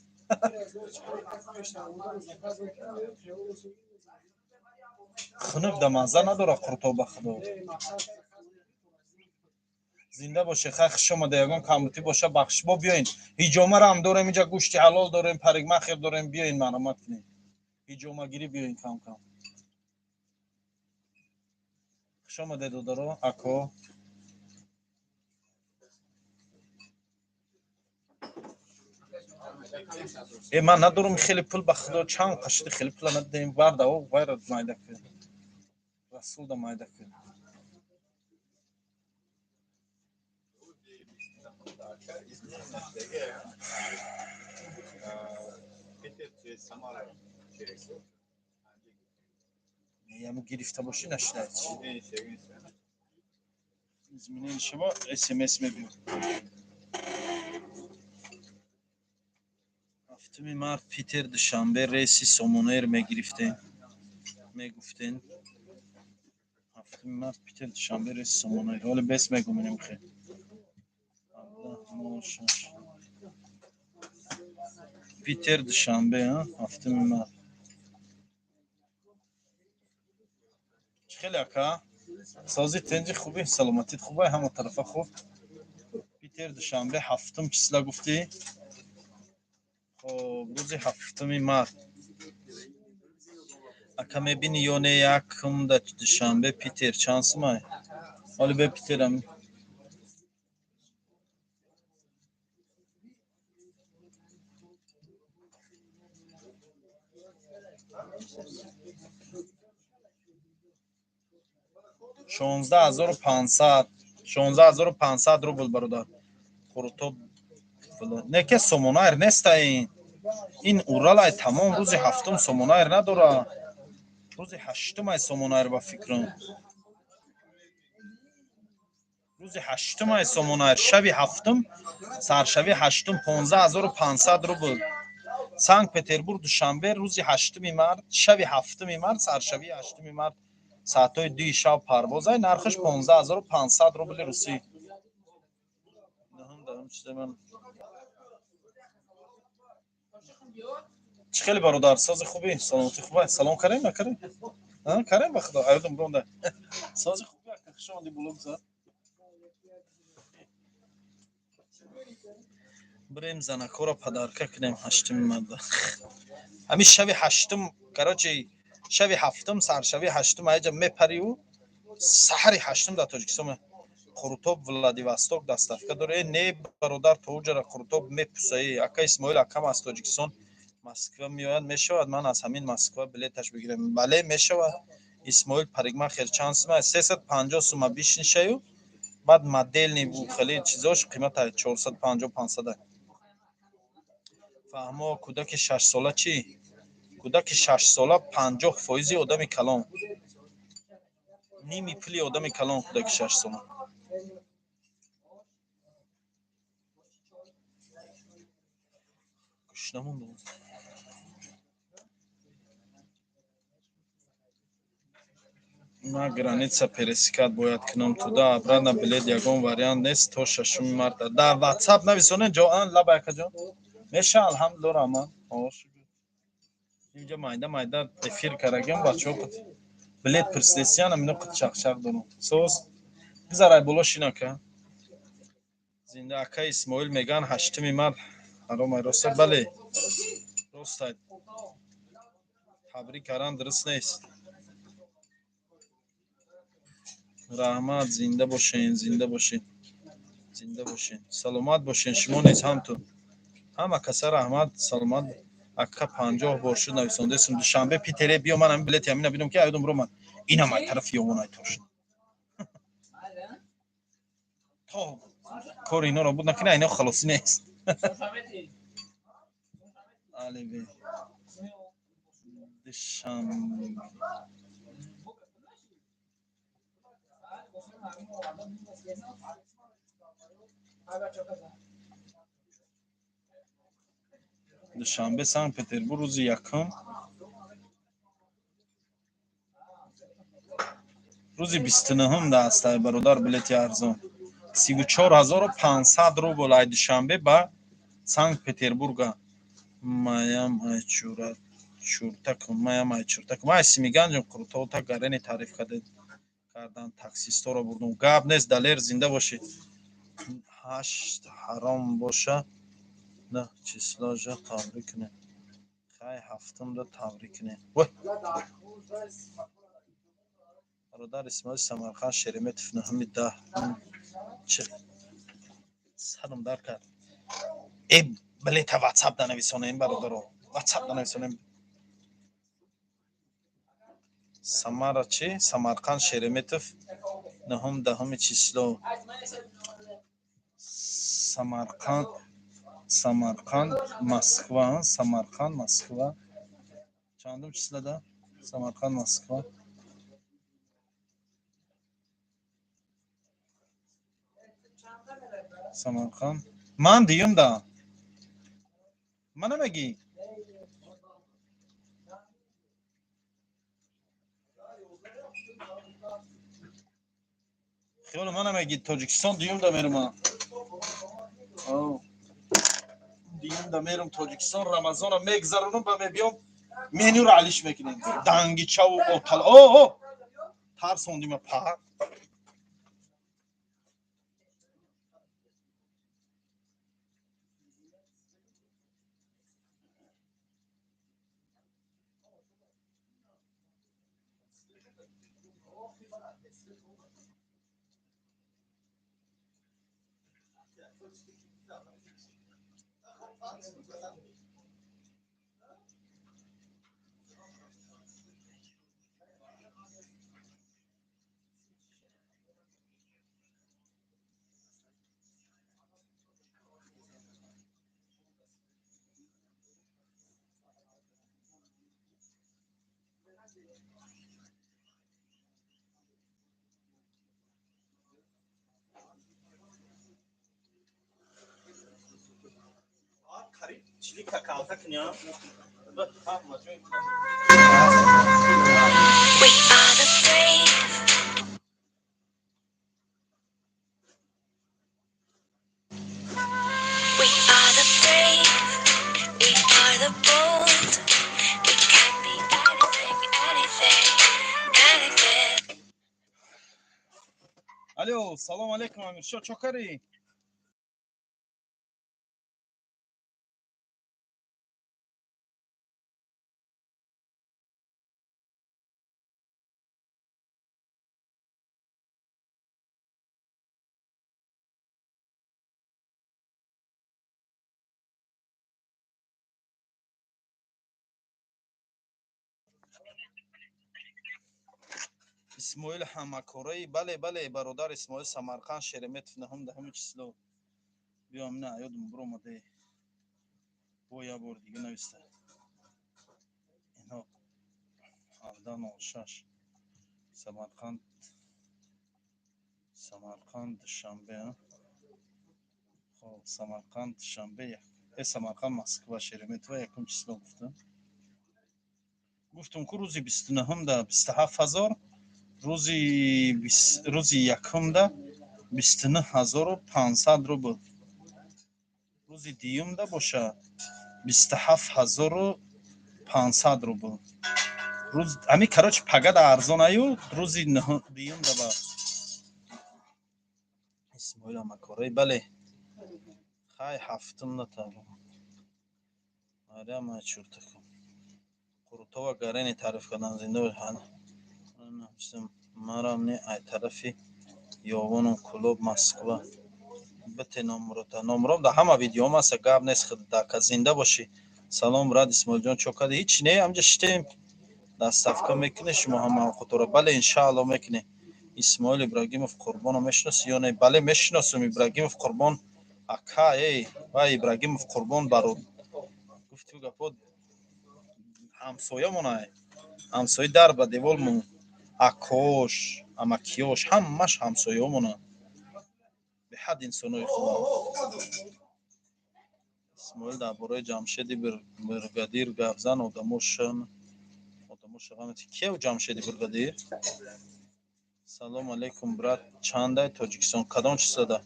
Хунук да мазза надорад қуртоб, ба худо. Зинда боше, хай, хуш омада. Ягон камбутӣ боша, бахшиш. Бо биёин, ҳиҷомарам дорем инҷа, гӯшти ҳалол дорем, парикмахер дорем, биёин, марҳамат кунед. Ҳиҷомагирӣ биёин кам-кам. Хуш омадед, додаро, ако. Э, ман надорам хеле пул, ба худо, чанд қашиди хеле пула надидаем. Варда, о, вайра майда кун. Расулда майда кун. Яму гирифта бошӣ, нашидач. Изменение шава, СМС мебиёд. 7 март Питер Душанбе рейси Сомонэйр мегирифтем. Мегуфтен. 7 март Питер Душанбе рейси Сомонэйр. Ҳоле бес мегуминем хе. 17.06. Питер Душанбе, а? 7 март. Чӣ хеле, ака? Сози, тенҷи, хубӣ, саломатит хубай, ҳама тарафа хуб. Питер Душанбе ҳафтум числа гуфтӣ? Хоб, рӯзи 7 март. Ака, мебинӣ ё не, якум да Душанбе Питер чанд сумай? Ҳоли бе Питерам. 16 500, 16 500 рубл, бародар. Қурутоб не ке Сомонайр неста ин. Ин Уралай тамом, рӯзи ҳафтум Сомонайр надора. Рӯзи ҳаштумай Сомонайр, ба фикрам. Рӯзи ҳаштумай Сомонайр, шаби ҳафтум, саршави ҳаштум, 15 500 рубл. Санкт Петербург Душанбе рӯзи 8 март, шаби 7 март, саршави 8 март, соатҳои 2 шаб парвозай, нархаш 15 500 рубли русӣ. Чӣ хеле, бародар, сози, хубӣ, саломатӣ хубай? Салом карем, накарем? Карем, ба худо, аёдам бронда. Сози, хубӣ, ака, хуш омадӣ, блог зад. Бирем занакҳоро подарка кунем 8 марта. Ҳамин шаби ҳаштум, короче, шаби ҳафтум, саршави ҳаштум аҷа мепариву саҳари ҳаштум дар Тоҷикистон. Қурутоб Владивосток доставка дора? Э, не, бародар, то уҷара қурутоб мепусаи. Ака Исмоил, акам аз Тоҷикистон Москва меояд, мешавад ман аз ҳамин Москва билеташ бигирам? Бале, мешавад. Исмоил, парикмахер чанд сума? 350 сума бишнишаю, баъд модельный бу хеле чизош қимата 450, 500. Фаҳмо, кӯдаки 6-сола чӣ? Кӯдаки 6-сола 50 фоизи одами калон, ними пули одами калон кӯдаки 6-сола. Гӯш намондам. Ма граница пересекать бояд кунам, туда обратно билет ягон вариант нест то 6 марта? Дар WhatsApp нависонед ҷоан лаба, акаҷон. Меша, алҳамдулилла, раҳмат. Инҷа майда майда эфир карагем, бачаҳо билет пурсидесиян, амино қит чақчақ дорам. Соз, гузарай боло, шинака. Зинда, ака Исмоил, меган 8 март ҳаромай, роста? Бале, ростай, табрик кардан дуруст нест. Раҳмат, зинда бошен, зинда бошен, зинда бошен, саломат бошен. Шумо низ ҳамту, ҳама каса раҳмат, саломат. Ака, 50 бор шуд нависондесум, Душанбе Питере биё, ман ҳамин билети ҳамина бинам, ки аёдум ромад. Инам ай тарафи ёвонай тошна. То кори иноро буд накина, ино халосӣ нест. Алибе Душанбе Душанбе Санкт Петербург рӯзи якум, рӯзи 29-ум да ҳастай, бародар, билети арзон 34 500 рубл ай Душанбе ба Санкт Петербурга. Маям ай чура чуртакум, маям ай чуртакум, ай Симиганҷон, қурутота гарени таъриф кардан, таксисторо бурдум. Гап нест, Далер, зинда бошӣ. Ҳашт ҳаром боша, на число жа табрик кунем. Хай. Ҳафтумда табрик кунем. Вой! Бародар Исмоил, Самарқанд Шереметьев нуҳуми даҳ. Чи сарам дар кард. Э, билета ватсап данависонем, бародаро. Ватсап данависонем. Самара чи? Самарқанд Шереметьев нуҳум даҳуми число. Самарқанд, Самарқанд, Москва, Самарқанд, Москва. Чандум числода? Самарқанд, Москва. Самарқанд. Ман дуюмда. Мана мегӣ? Хиёли мана мегӣ, Тоҷикистон дуюмда мерам. Дуюмда мерам Тоҷикистон, Рамазона мегзаронам ба мебиём, менюро алиш мекунем. Дангичаву отал. О, о! Тарсондима па. We are the brave. We are the brave. We are the bold. We can be anything, anything, anything. Алло, салом алейкум, Амиршо, чо карӣ? Исмоил ҳамакораи, бале, бале, бародар Исмоил, Самарқанд Шереметьев наҳум даҳуми число. Биём, на ёдум биромаде. Бо як бор дига нависта. Ино 17:06 Самарқанд, Самарқанд, Душанбе, а? Хоб, Самарқанд, Душанбе, э, Самарқанд, Москва, Шереметьево якум число гуфтам. Гуфтум ку рӯзи 29-да 27 000, рӯзи якумда 29 500 рубл, рӯзи дуюмда боша 27 500 рубл. Рӯз ами, короче, пагада арзонаю, рӯзи дуюмда ба Исмоил Амакорай, бале. Хай, ҳафтум натавон. Мариама чуртакум. Қурутова гарени таъриф кардан, зинда бош. Марам не, ай тарафи Ёвоном, Кӯлоб, Москва. Бите номрота. Номром да ҳама видеом аст, гап нест, дака зинда бошӣ. Салом, брат Исмоилҷон, чо кардӣ? Ҳеч не, ҳамҷа шитем. Доставка мекунӣ шумо ҳама овқатора? Бале, иншаалло мекунем. Исмоил Ибрагимов Қурбонро мешиносӣ ё не? Бале, мешиносам Ибрагимов Қурбон. Ака, эй, вай Ибрагимов Қурбон барод. Гуфтӣ гапо ҳамсоямонай. Ҳамсоя дар ба деволмон. Акош, амакиёш, ҳамаш ҳамсояомона. Беҳад инсонои хубанд. Исмоил, дар бораи Ҷамшеди бригадир гап зан, одамошон одамоша ғам. Киев Ҷамшеди бригадир? Салом алейкум, брат, чандай Тоҷикистон кадом числода?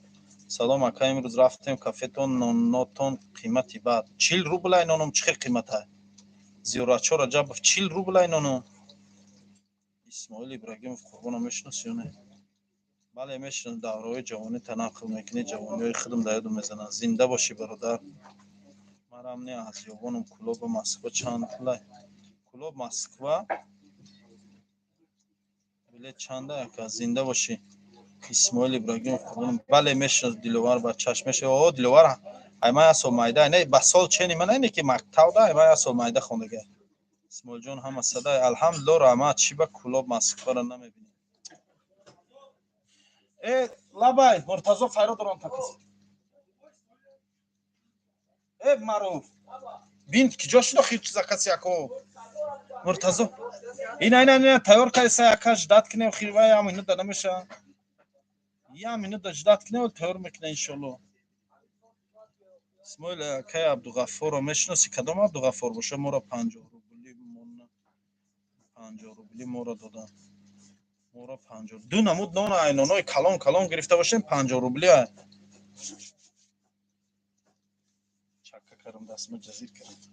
Салом, ака, имрӯз рафтем кафетон, нонотон қимати бад. 40 рублай ноном, чӣ хел қиматай? Зиёратчо Раҷабов, 40 рублай ноном. Исмоил Ибрагимов Қурбонро мешиносӣ ё не? Бале, мешиносам, давраҳои ҷавонӣ танаққул мекунӣ, ҷавониҳои худам дар ёдам мезанад. Зинда бошӣ, бародар. Марам не аз ёбонум. Кулоба Москва чанд пулай? Кулоб Москва билет чанда, ака? Зинда бошӣ, Исмоил Ибрагимов, қурбонам. Бале, мешинос, Диловар ба чашм меша. О, Диловар айман як сол майда не, ба сол чени ман не, ки мактабда айман як сол майда хондага. Исмоилҷон, ҳама садай, алҳамдулилло, раҳмат. Чӣ ба Кулоб Москваро намебинӣ? Э, лабай, Муртазо, файро дорам такис. Э, Маъруф, бин, киҷо шуд охир чиза каси яко? Муртазо, ина, ина, ина тайёр кардиса, яка ждать кинем. Хир, вай я минута намеша, я минута ждать кинем, тайёр мекуна, иншолло. Исмоил, акай Абдуғаффорро мешиноси? Кадом Абдуғаффор боша? Моро 50 рубли мона, 50 рубли моро додан, моро панҷоҳ ду намуд нон, ай нонои калон калон гирифта бошем, 50 рубли. Ай чакка кардам, дастма ҷазир кардам.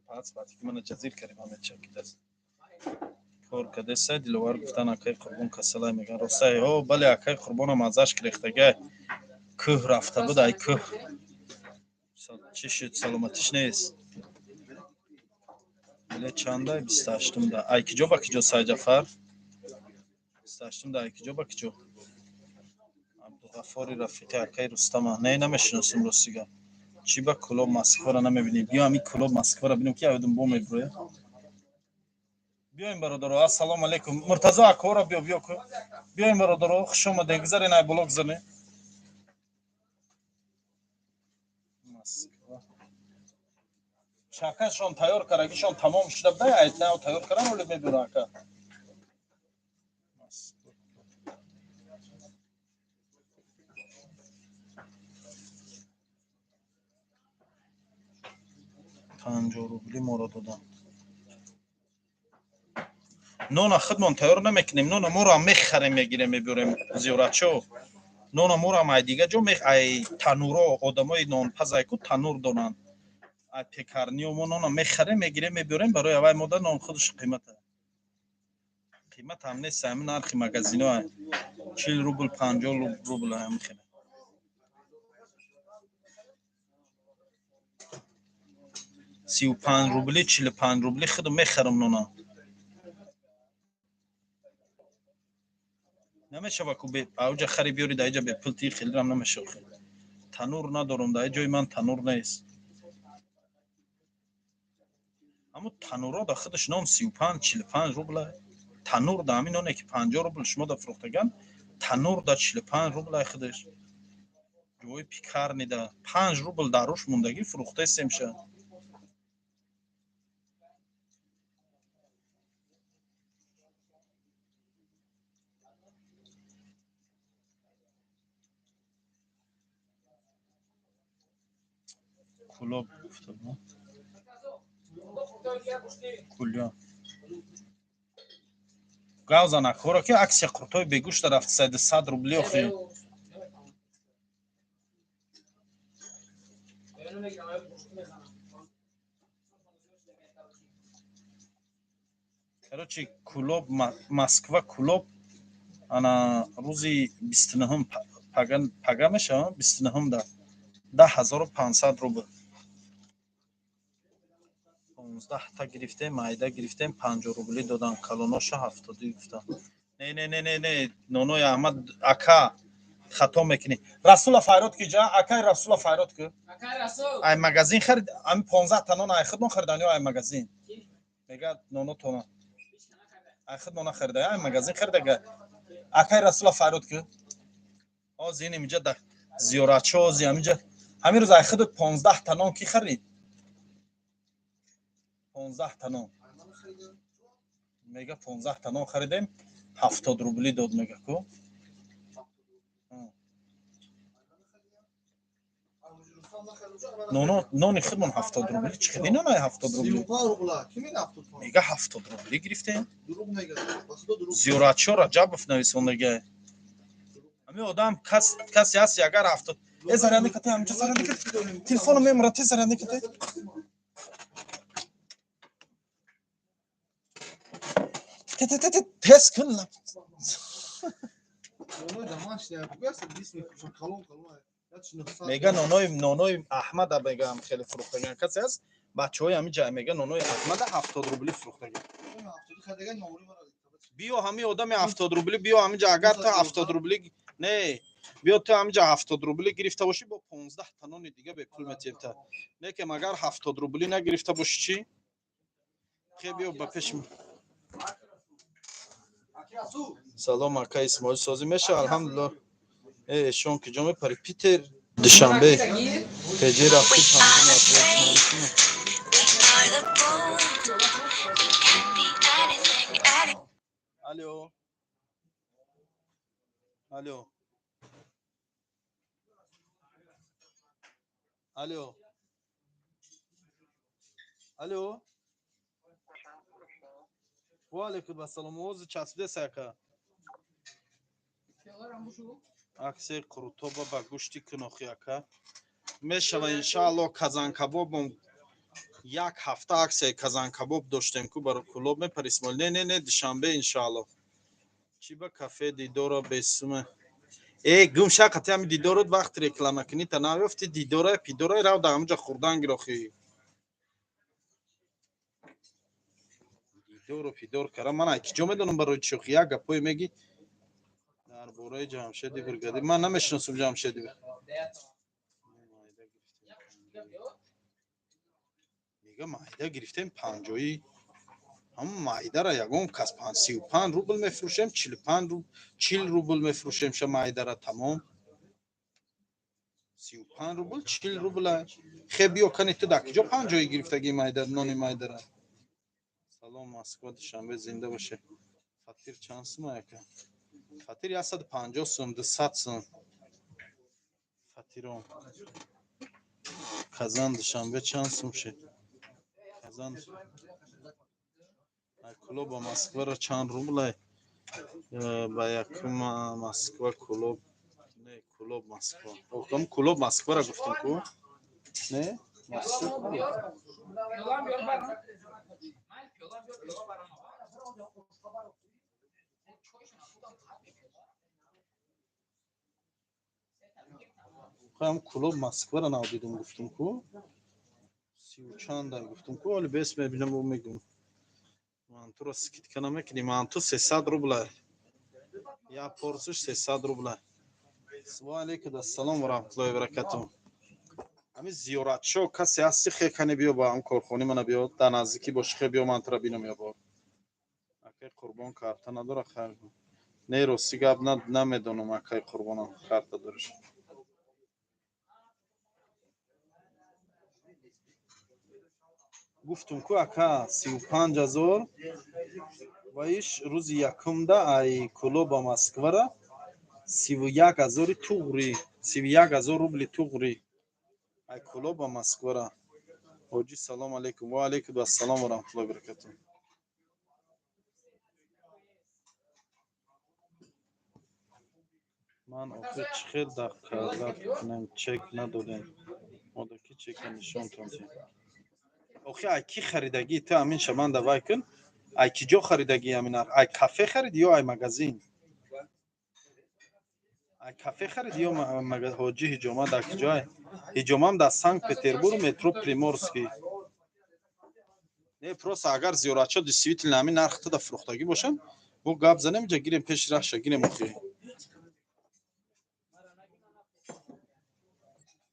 Пац баъди ки мана ҷазир кардем, ҳаме чаки даст кор кардеса. Диловар гуфтан, акай Қурбон касалай, меган, ростай? О, бале, акай Қурбонам азаш гирехтагай, кӯҳ рафта буд, ай кӯҳ чӣ шуд, саломатиш нест. Билет чандай 28-умда? Ай киҷо ба киҷо, Сайҷафар? 28-умда ай киҷо ба киҷо? Абдуғаффори рафиқи акай Рустама? Не, намешиносем, ростига. Чӣ ба Кулоб Москваро намебинӣ? Биё, ҳами Кулоб Москваро бинем, ки аёдум бо меброя. Биёем, бародаро, ассалому алайкум. Муртазо, акора биё, биё, биёем, бародаро, хуш омадед, гузарен, ай боло гузарен. Москва чакашон тайёр карагишон тамом шуда буда, айтнав тайёр каран, оле мебюра, ака. Москва 50 рубли моро додан. Нона худмон тайёр намекунем, нона моро мехарем, мегирем, мебиёрем. Зиёратчо, нона морам ай дига ҷо, ай тануро, одамои нонпазай ку танур донанд, ай пекарниё мо нона мехарем, мегирем, мебиёрем. Барои авай мода нон худаш қимата, қимат ҳам нест, ҳами нархи магазино 40 рубл, 50 рубл ҳами хеле. 35 рубли, 45 рубли худу мехарам нона. Намешава ку ауҷа хари биёри, дар иҷа бепул ти хелирам намешава. Танур надорам, дар ҷои ман танур нест. Аммо тануро да худаш нон 35, 45 рубла. Танур да ҳамин ноне ки 50 рубл шумо да фурӯхтаган, танур да 45 рубла худаш. Ҷои пекарни да 5 рубл дар руш мондагӣ фурӯхтаистемша. Кулоб гуфта, кулё гавзанак хоро ки аксия қуртои бегӯшта рафт 100 рубли охи. Короче, Кулоб Москва, Кулоб ана рӯзи 29-ум, пага мешава, 29-ум да 10 500 рубл. 15-та гирифтем, майда гирифтем, 50 рубли додан, калоноша 70 гуфтам. Не, не, не, не, не, нонои Аҳмад ака, хато мекунӣ. Расула файрод ки ҷа, акай Расула файрод ки. Ай магазин харид ами 15-та нон, ай худмон харидан ё ай магазин? Мега ноно тона ай худмон нахарида, ай магазин харида. Акай Расула файрод ки. Ҳозир ин инҷа да зиёратчо, ҳозир ҳаминҷа ҳамин рӯз ай худат 15-та нон ки харид? 15-та нон мега, 15-та нон харидем, 70 рубли дод, мега ку. Ноно, нони худмон 70 рубли, чӣ хели нонаи 70 рубли? Мега 70 рубли гирифтем. Зиёратчо Раҷабов нависондага. Ҳамин одам касе ҳаст, агар 70 э зарядникате ҳаминҷа, зарядникате телефоно мемурад, те зарядникате. Те, те, те, те, тез кун. Мега нонои Аҳмада мегаам хеле фурӯхтагиан. Касе ҳаст бачаҳои ҳамин ҷай мега нонои Аҳмада 70 рубли фурӯхтагиан. Биё ҳамин одами 70 рубли, биё ҳамин ҷа, агар ту 70 рубли не, биё ту ҳамин ҷа 70 рубли гирифта бошӣ, бо 15 та нони дига бепул метиҳем та. Лекин агар 70 рубли нагирифта бошӣ чӣ? Хе биё ба пеши. Салом ака Исмоил, созӣ меша, алҳамдулиллоҳ. Э, шон куҷо мепари? Питер, Душанбе. Теҷи рафти. We are the brave. We are the bold. We can be anything, anything. Алло. Алло. Алло. Алло. Ва алейкум ассалом. Овози часпидеса ака. Аксе қурутоба ба гӯшти кунохи ака. Мешава иншаалло, казанкабобом як ҳафта аксияи казанкабоб доштем ку баро Кулоб мепари, Исмоил? Не, не, не, Душанбе иншаалло. Чӣ ба кафе Дидора бесума? Э, гум шақати ҳами Дидорот вақти реклама кунӣ та наёфти Дидора пидора рав да ҳамуҷа хурдан гирохи. Дидору пидор кара ман ай киҷо медонам барои чӣ охи як гапое меги дар бораи Ҷамшеди бригади ман намешиносам Ҷамшеди. Мега майда гирифтем панҷоӣ, ҳамн майдара ягон кас 35 рубл мефурӯшем, 45 рубл, 40 рубл мефурӯшем ша майдара, тамом. 35 рубл, 40 рубла. Хе биё кани, ту дар киҷо панҷоӣ гирифтагӣ майда, нони майдара? Салом, Москва, Душанбе, зинда боше. Фатир чанд сум яка? Фатир 150 сум, 200 сум фатирон. Казан Душанбе чанд сум шед? Казан ай Кулоба Москваро чанд рублай? Ба якума Москва Кулоб, не, Кулоб Москва. Охам Кулоб Москваро гуфтем ку, не Москва. Ҳам Кулоб Москваро нав дидум, гуфтум ку сию чанда гуфтум ку, оли бес мебинам, о мегум. Мантуро скидка намекунӣ? Манту 300 рубла, як порсиш 300 рубла. Ва алейкум ассалом ва раҳматуллоҳи ва баракатуҳ. Ҳамин зиёратшо касе ҳасти, хе кане биё ба ҳам корхони мана, биё, дар наздикӣ боши, хе биё, ман тура бинам. Ё бор акай Қурбон карта надора? Хайр, не, рости гап намедонам, акай Қурбонам карта дориш. Гуфтум ку ака, 35 000 ва иш рӯзи якумда ай Кулоба Москвара 31 000-и туғри, 31 000 рубли туғри ай Кулоба Москвара. Ҳоҷӣ, салом алейкум. Ва алейкум ассалом ва раҳматуллоҳи ва баракатуҳ. Ман охир чӣ хел доказать кунем, чек надодем модаки, чека нишонтон диҳем. Охи ай ки харидагӣ ту ҳамин шаман давай кун, ай ки ҷо харидагӣ ҳамин нарх? Ай кафе хариди ё ай магазин? Ай кафе хариди ё ҳоҷӣ, ҳиҷома дар киҷое? Ҳиҷомам дар Санкт Петербург, метро Приморский. Не, просто агар зиёратчо действительно ҳамин нарх туда фурӯхтагӣ бошанд, бо гап занем, иҷа гирем, пеши раҳша гирем. Охи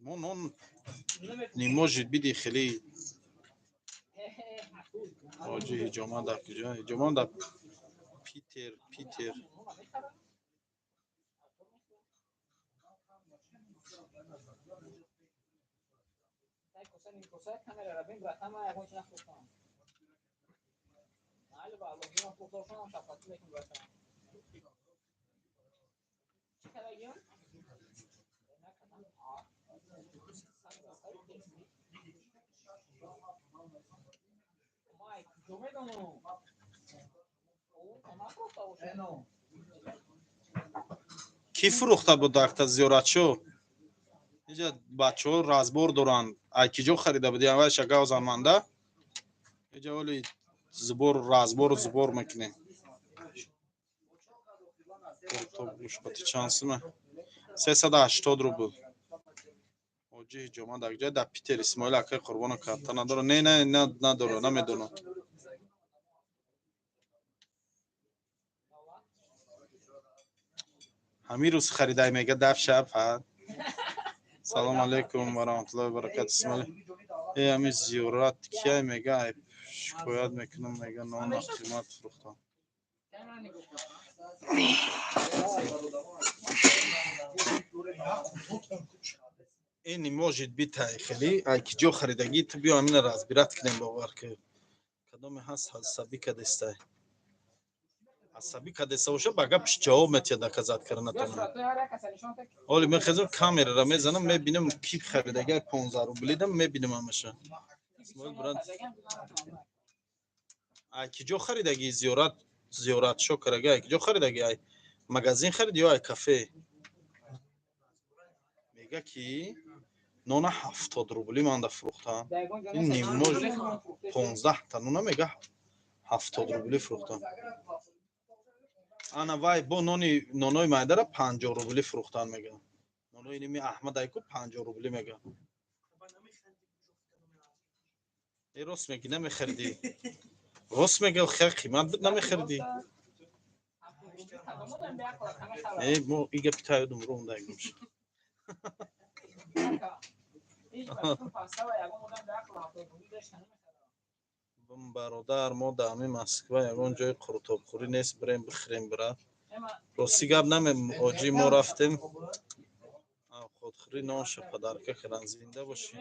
мо нон не может биди хеле. Ҳоҷи, ҳиҷома дар куҷо? Ҳиҷома дар Питер, Питер. Кӣ фурӯхта буд дакта зиёратчо? Иҷа бачаҳо разбор доранд, ай ки ҷо харида буди? Аввалша гавзанманда иҷа оли сбор, разбору сбор мекунем. Гӯшпати чанд сума? 380 рубл. Ҳоҷи ҳиҷома дар ҷой, дар Питер. Исмоил акай Қурбоно карта надора? Не, не, надора, намедонам. Ҳамин рӯз харидай, мега, даф шаб. Ҳа, салому алайкум ва раҳматуллоҳи ва баракату. Исмоил, э, ҳами зиёрат кияй? Мега, айб, шикоят мекунам, мега, нона қимат фурӯхтам. Ин не может быть. Ай хели, ай ки ҷо харидагӣ ту, биё ҳамина разбирать кунем. Бовар ки кадоме ҳаст, асабӣ кадестай. Асабӣ кадеста боша, ба гапш ҷавоб метиҳад, доказать кара натонам. Ҳоли мехезам, камерара мезанам, мебинам, ки харидагӣ 15 рублидам, мебинам ҳамаша. Исмоил брат, ай ки ҷо харидагӣ? Зиёрат, зиёратшо карагӣ, ай ки ҷо харидагӣ? Ай магазин хариди ё ай кафе? Мега, ки нона 70 рубли манда фурӯхтам. Ин ниммож 15-та нона, мега, 70 рубли фурӯхтам. Ана вай бо нони, нонои майдара 50 рубли фурӯхтан, мега. Нонои ними Аҳмад айку 50 рубли, мега. Э, рост меги, намехаридӣ? Рост мега, хел қимат буд, намехаридӣ? Э, мо и гапи таёдум ронда ягумш. Бародар, мо дар ҳамин Москва ягон ҷои қурутобхӯрӣ нест, бирем бихӯрем, брат. Рости гап наме, оҷӣ, мо рафтем авқотхӯрӣ, нонша подарка кардан. Зинда бошӣ.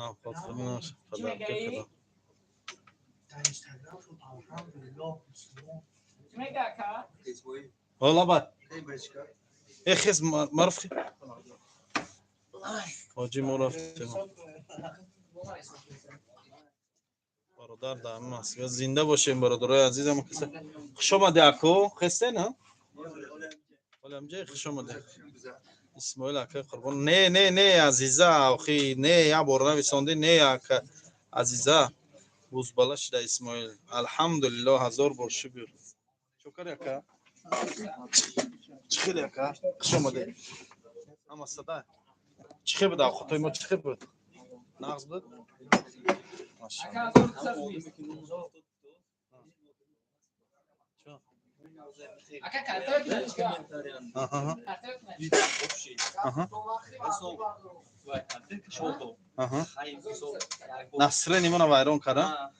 Авқотхӯрӣ, нонша подарка кардан. Ҳола э, хез, маруф ҳоҷӣ, мо рафтем, бародар, дар ҳамин Москва. Зинда бошем, бародарои азизам. Хуш омадӣ, ако. Хестен ҳоли ҳамҷай, хуш омадӣ. Исмоил акай Қурбон, не, не, не, Азиза, охи, не, як бор нависондӣ. Не, ака Азиза, бузбала шуда. Исмоил, алҳамдулилло, ҳазор бор шукр. Чокари ака, чӣ хеле, ака, хуш омадед. Ҳама сада чӣ хел буд? Авқотҳои мо чӣ хел буд? Нағз буд? Машаалло. Аҳа. Аҳа. Настроение мона вайрон карда.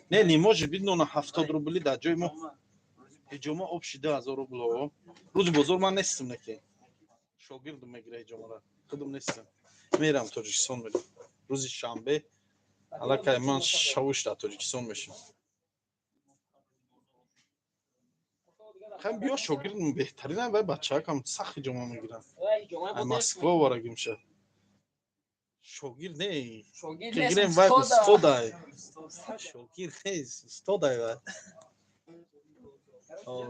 Не, не может быть, нона 70 рубли дар ҷои мо ҳиҷома общий 2000 рубл. Рӯзи бозор ман нестам, неки шогирдум мегира ҳиҷомара, худум нестам. Мерам Тоҷикистон, мерам рӯзи шанбе. Аллакай ман шавуш дар Тоҷикистон мешам. Хай, биё, шогирдум беҳтаринам, вай бачаакам сахт ҳиҷома мегирам. Ай Москва оварагимша. Шогирд не, гирем, вай устодай. Шогирд нест, устодай вай.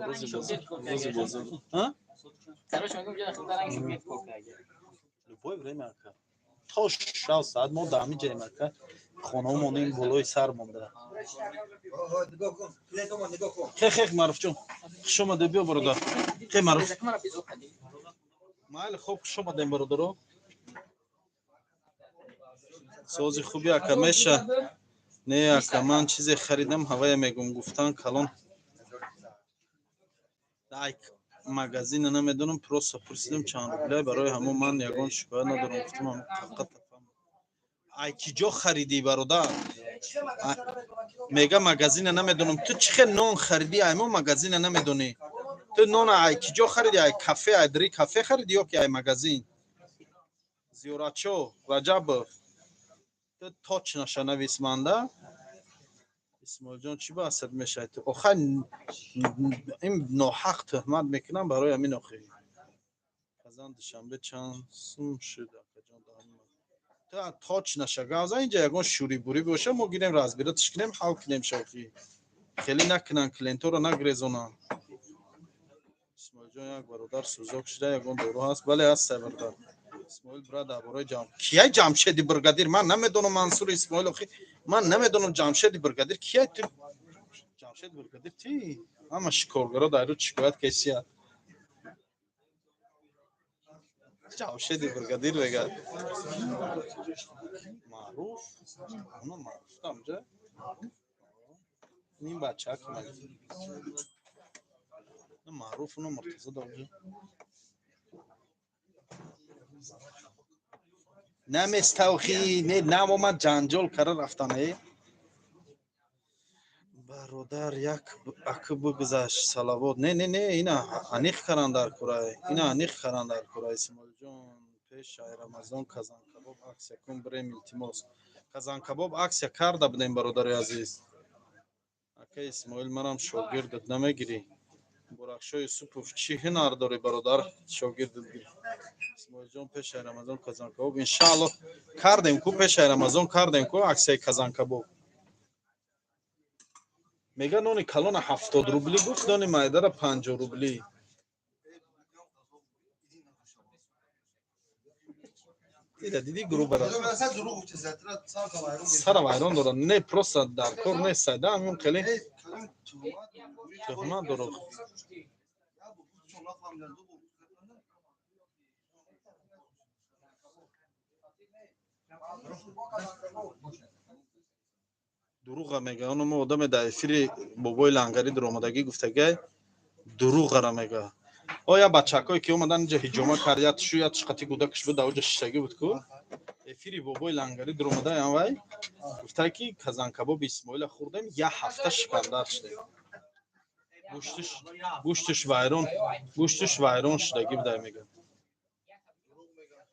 Рӯзи бозор, рӯзи бозор. Любое время, ака, то шав саат мо дар ҳамин ҷаем, ака. Хонаҳо монем, болои сар монда. Хе, хе, Маруфҷон, хуш омадед, биё, бародар. Хе, Маруф, майли, хоб, хуш омадем, бародаро. Сози хуби, ака, меша. Не, ака, ман чизе харидам, ҳавая мегум, гуфтан калон. Ай магазина намедонам, просто пурсидам чанд рубля. Барои ҳамон ман ягон шикоят надорам, гуфтам фақат. Ай ки ҷо харидӣ, бародар? Мега, магазина намедонам. Ту чӣ хел нон харидӣ, ай мо магазина намедонӣ? Ту нона ай ки ҷо харидӣ? Ай кафе, ай дри кафе харидӣ ё ки ай магазин? Зиёратчо Раҷабов, ту точно ша навис манда. Исмоилҷон, чӣ ба асаб мешавед? Охай, ин ноҳақ тӯҳмат мекунам барои ҳамин. Охи, казан Душанбе чанд сум шуд, акаҷон? Ту точно ша гавза. Инҷа ягон шӯрибурӣ боша, мо гирем, разбиратиш кунем, ҳал кунем. Шохи хеле накунанд, клиентҳоро нагрезонанд. Исмоилҷон, як бародар сӯзок шуда, ягон дору ҳаст? Бале, ҳаст, бародар. Исмоил, брат, дар бораи ҷам кияй? Ҷамшеди бригадир ман намедонам. Мансур Исмоил, охи, ман намедонам Ҷамшеди бригадир кияй. Ту Ҷамшед бригадир ти ҳама шикоргаро дар рӯ шикоят кесия. Ҷамшеди бригадир мега маъруф, оно маъруф тамҷа ним бачак маъруф, оно Муртаза давҷа наместавхи не намомад, ҷанҷол кара рафтане. Бародар, як акы бигзашт, салавот. Не, не, не, ина аниқ каран дар курай, ина аниқ каран дар курай. Исмоилҷон, пеш ай Рамазон казанкабоб аксия кун, бирем, илтимос. Казанкабоб аксия карда будем, бародари азиз. Ака Исмоил, манам шогирдат, намегирӣ? Бурахшо Юсупов, чӣ ҳунар дорӣ, бародар, шогирдат гир? Исмоилҷон, пеш ай Рамазон казанкабоб иншаалло кардем ку, пеш ай Рамазон кардем ку аксияи казанкабоб. Мега нони калона 70 рубли гуфт, нони майдара 50 рубли. Дида, диди, грубара сара вайрон дорад. Не, просто дар кор нест, сайда ҳамон хеле туҳмат дорад. Дуруға мега. Оно мо одаме дар эфири бобои лангарӣ дуромадагӣ гуфтагай, дуруғара мега. Оя бачакое ки омадан инҷа ҳиҷома кард, я тишу я тишқати гудакаш буд, дар оҷа шиштагӣ буд ку, эфири бобои лангарӣ дуромада вай гуфта ки казанкабоби Исмоила хӯрдем, як ҳафта шикандар шудем, гӯштиш вайрон, гӯштиш вайрон шудагӣ буда мега.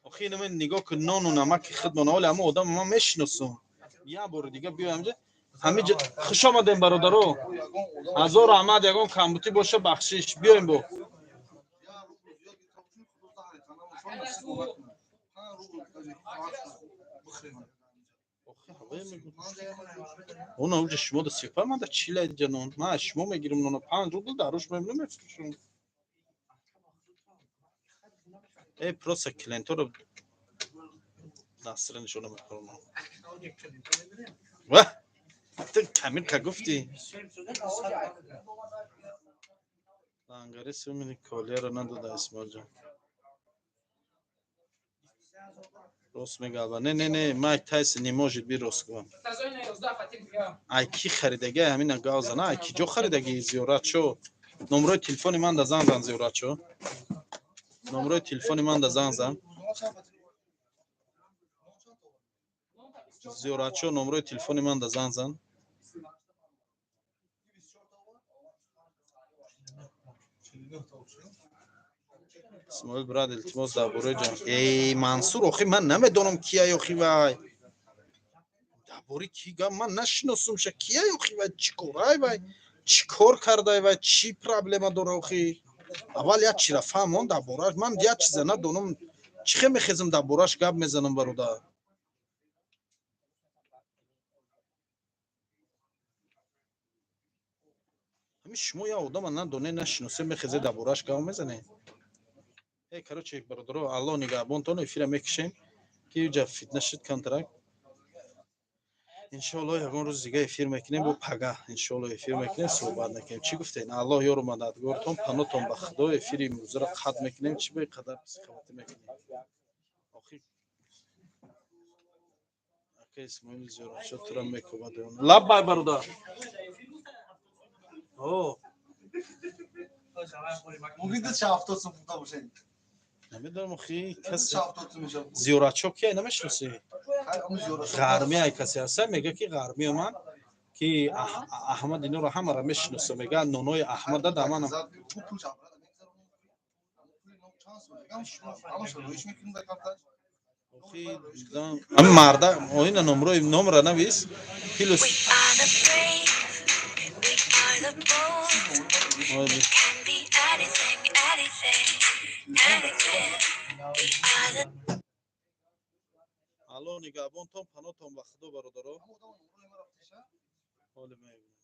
Охи, инаме нигоҳ кун, нону намаки худмон. Оли ҳама одам ман мешиносум. Як бори дига биёям ҷа ҳамиҷа. Хуш омадем, бародаро, ҳазор раҳмат. Ягон камбутӣ боша, бахшиш. Биёем бо она уҷа. Шумо да 35, ман да чилай ҷанон. Ман аз шумо мегирам нона 5 рубл, дар руш мебинам, мефурӯшам. Э, просто клиенторо дастра нишона мекунам. Ва ту камилка гуфтӣ. Лангари сумини колияро надода. Исмоилҷон рост мега. Не, не, не, Майк Тайсон не может би рост гӯям. Ай ки харидаги ҳамина гав зана? Ай ки ҷо харидаги? Зиёратчо, номрои телефони ман да занг зан. Зиёратчо, номрои телефони ман да занг зан. Зиёратчо, номрои телефони ман да занг зан. Исмоил, брат, илтимос, дар бораи ҷан. Эй, Мансур, охи, ман намедонам кияй, охи, вай дар бораи ки гап? Ман нашиносумша, кияй, охи, вай чӣ корай, вай чӣ кор кардай, вай чӣ проблема дора? Охи, аввал як чира фаҳмон дар борааш. Ман як чиза надонам, чӣ хел мехезам дар борааш гап мезанам, бародар? Ҳамин шумо як одама надоне, нашиносе, мехезе дар борааш гап мезане. Э, короче, бародаро, Аллоҳ нигаҳбонтон. Эфира мекушем, ки ҷа фитна шуд контракт. Иншоалло, ягон рӯз дига эфир мекунем, бо пага иншоалло эфир мекунем, суҳбат мекунем. Чӣ гуфтем? Аллоҳ ёру мададгортон, панотон ба Худо. Эфири имрӯзаро қатъ мекунем. Чӣ ба қадар психоватӣ мекунем, охир? Ака Исмоил, зиёратшо тура мекӯбад. Лаббай, бародар. О. Мумкин ду 70 сум пулта бошед. Намедонам, охи, касе 70 сум мешавад. Зиёратчо кия, намешиносӣ? Ғармӣ ай касе ҳаста, мега ки ғармиё ман ки Аҳмад иноро ҳамаро мешиносам, мега нонои Аҳмада да манам. Ҳамин марда оина номрои номра навис, плюс. We are the brave, we are the bold. We can be anything, anything, anything. We are the Алло нигаҳбонтон, панотон ба Худо, бародаро. Ҳоли мебинам.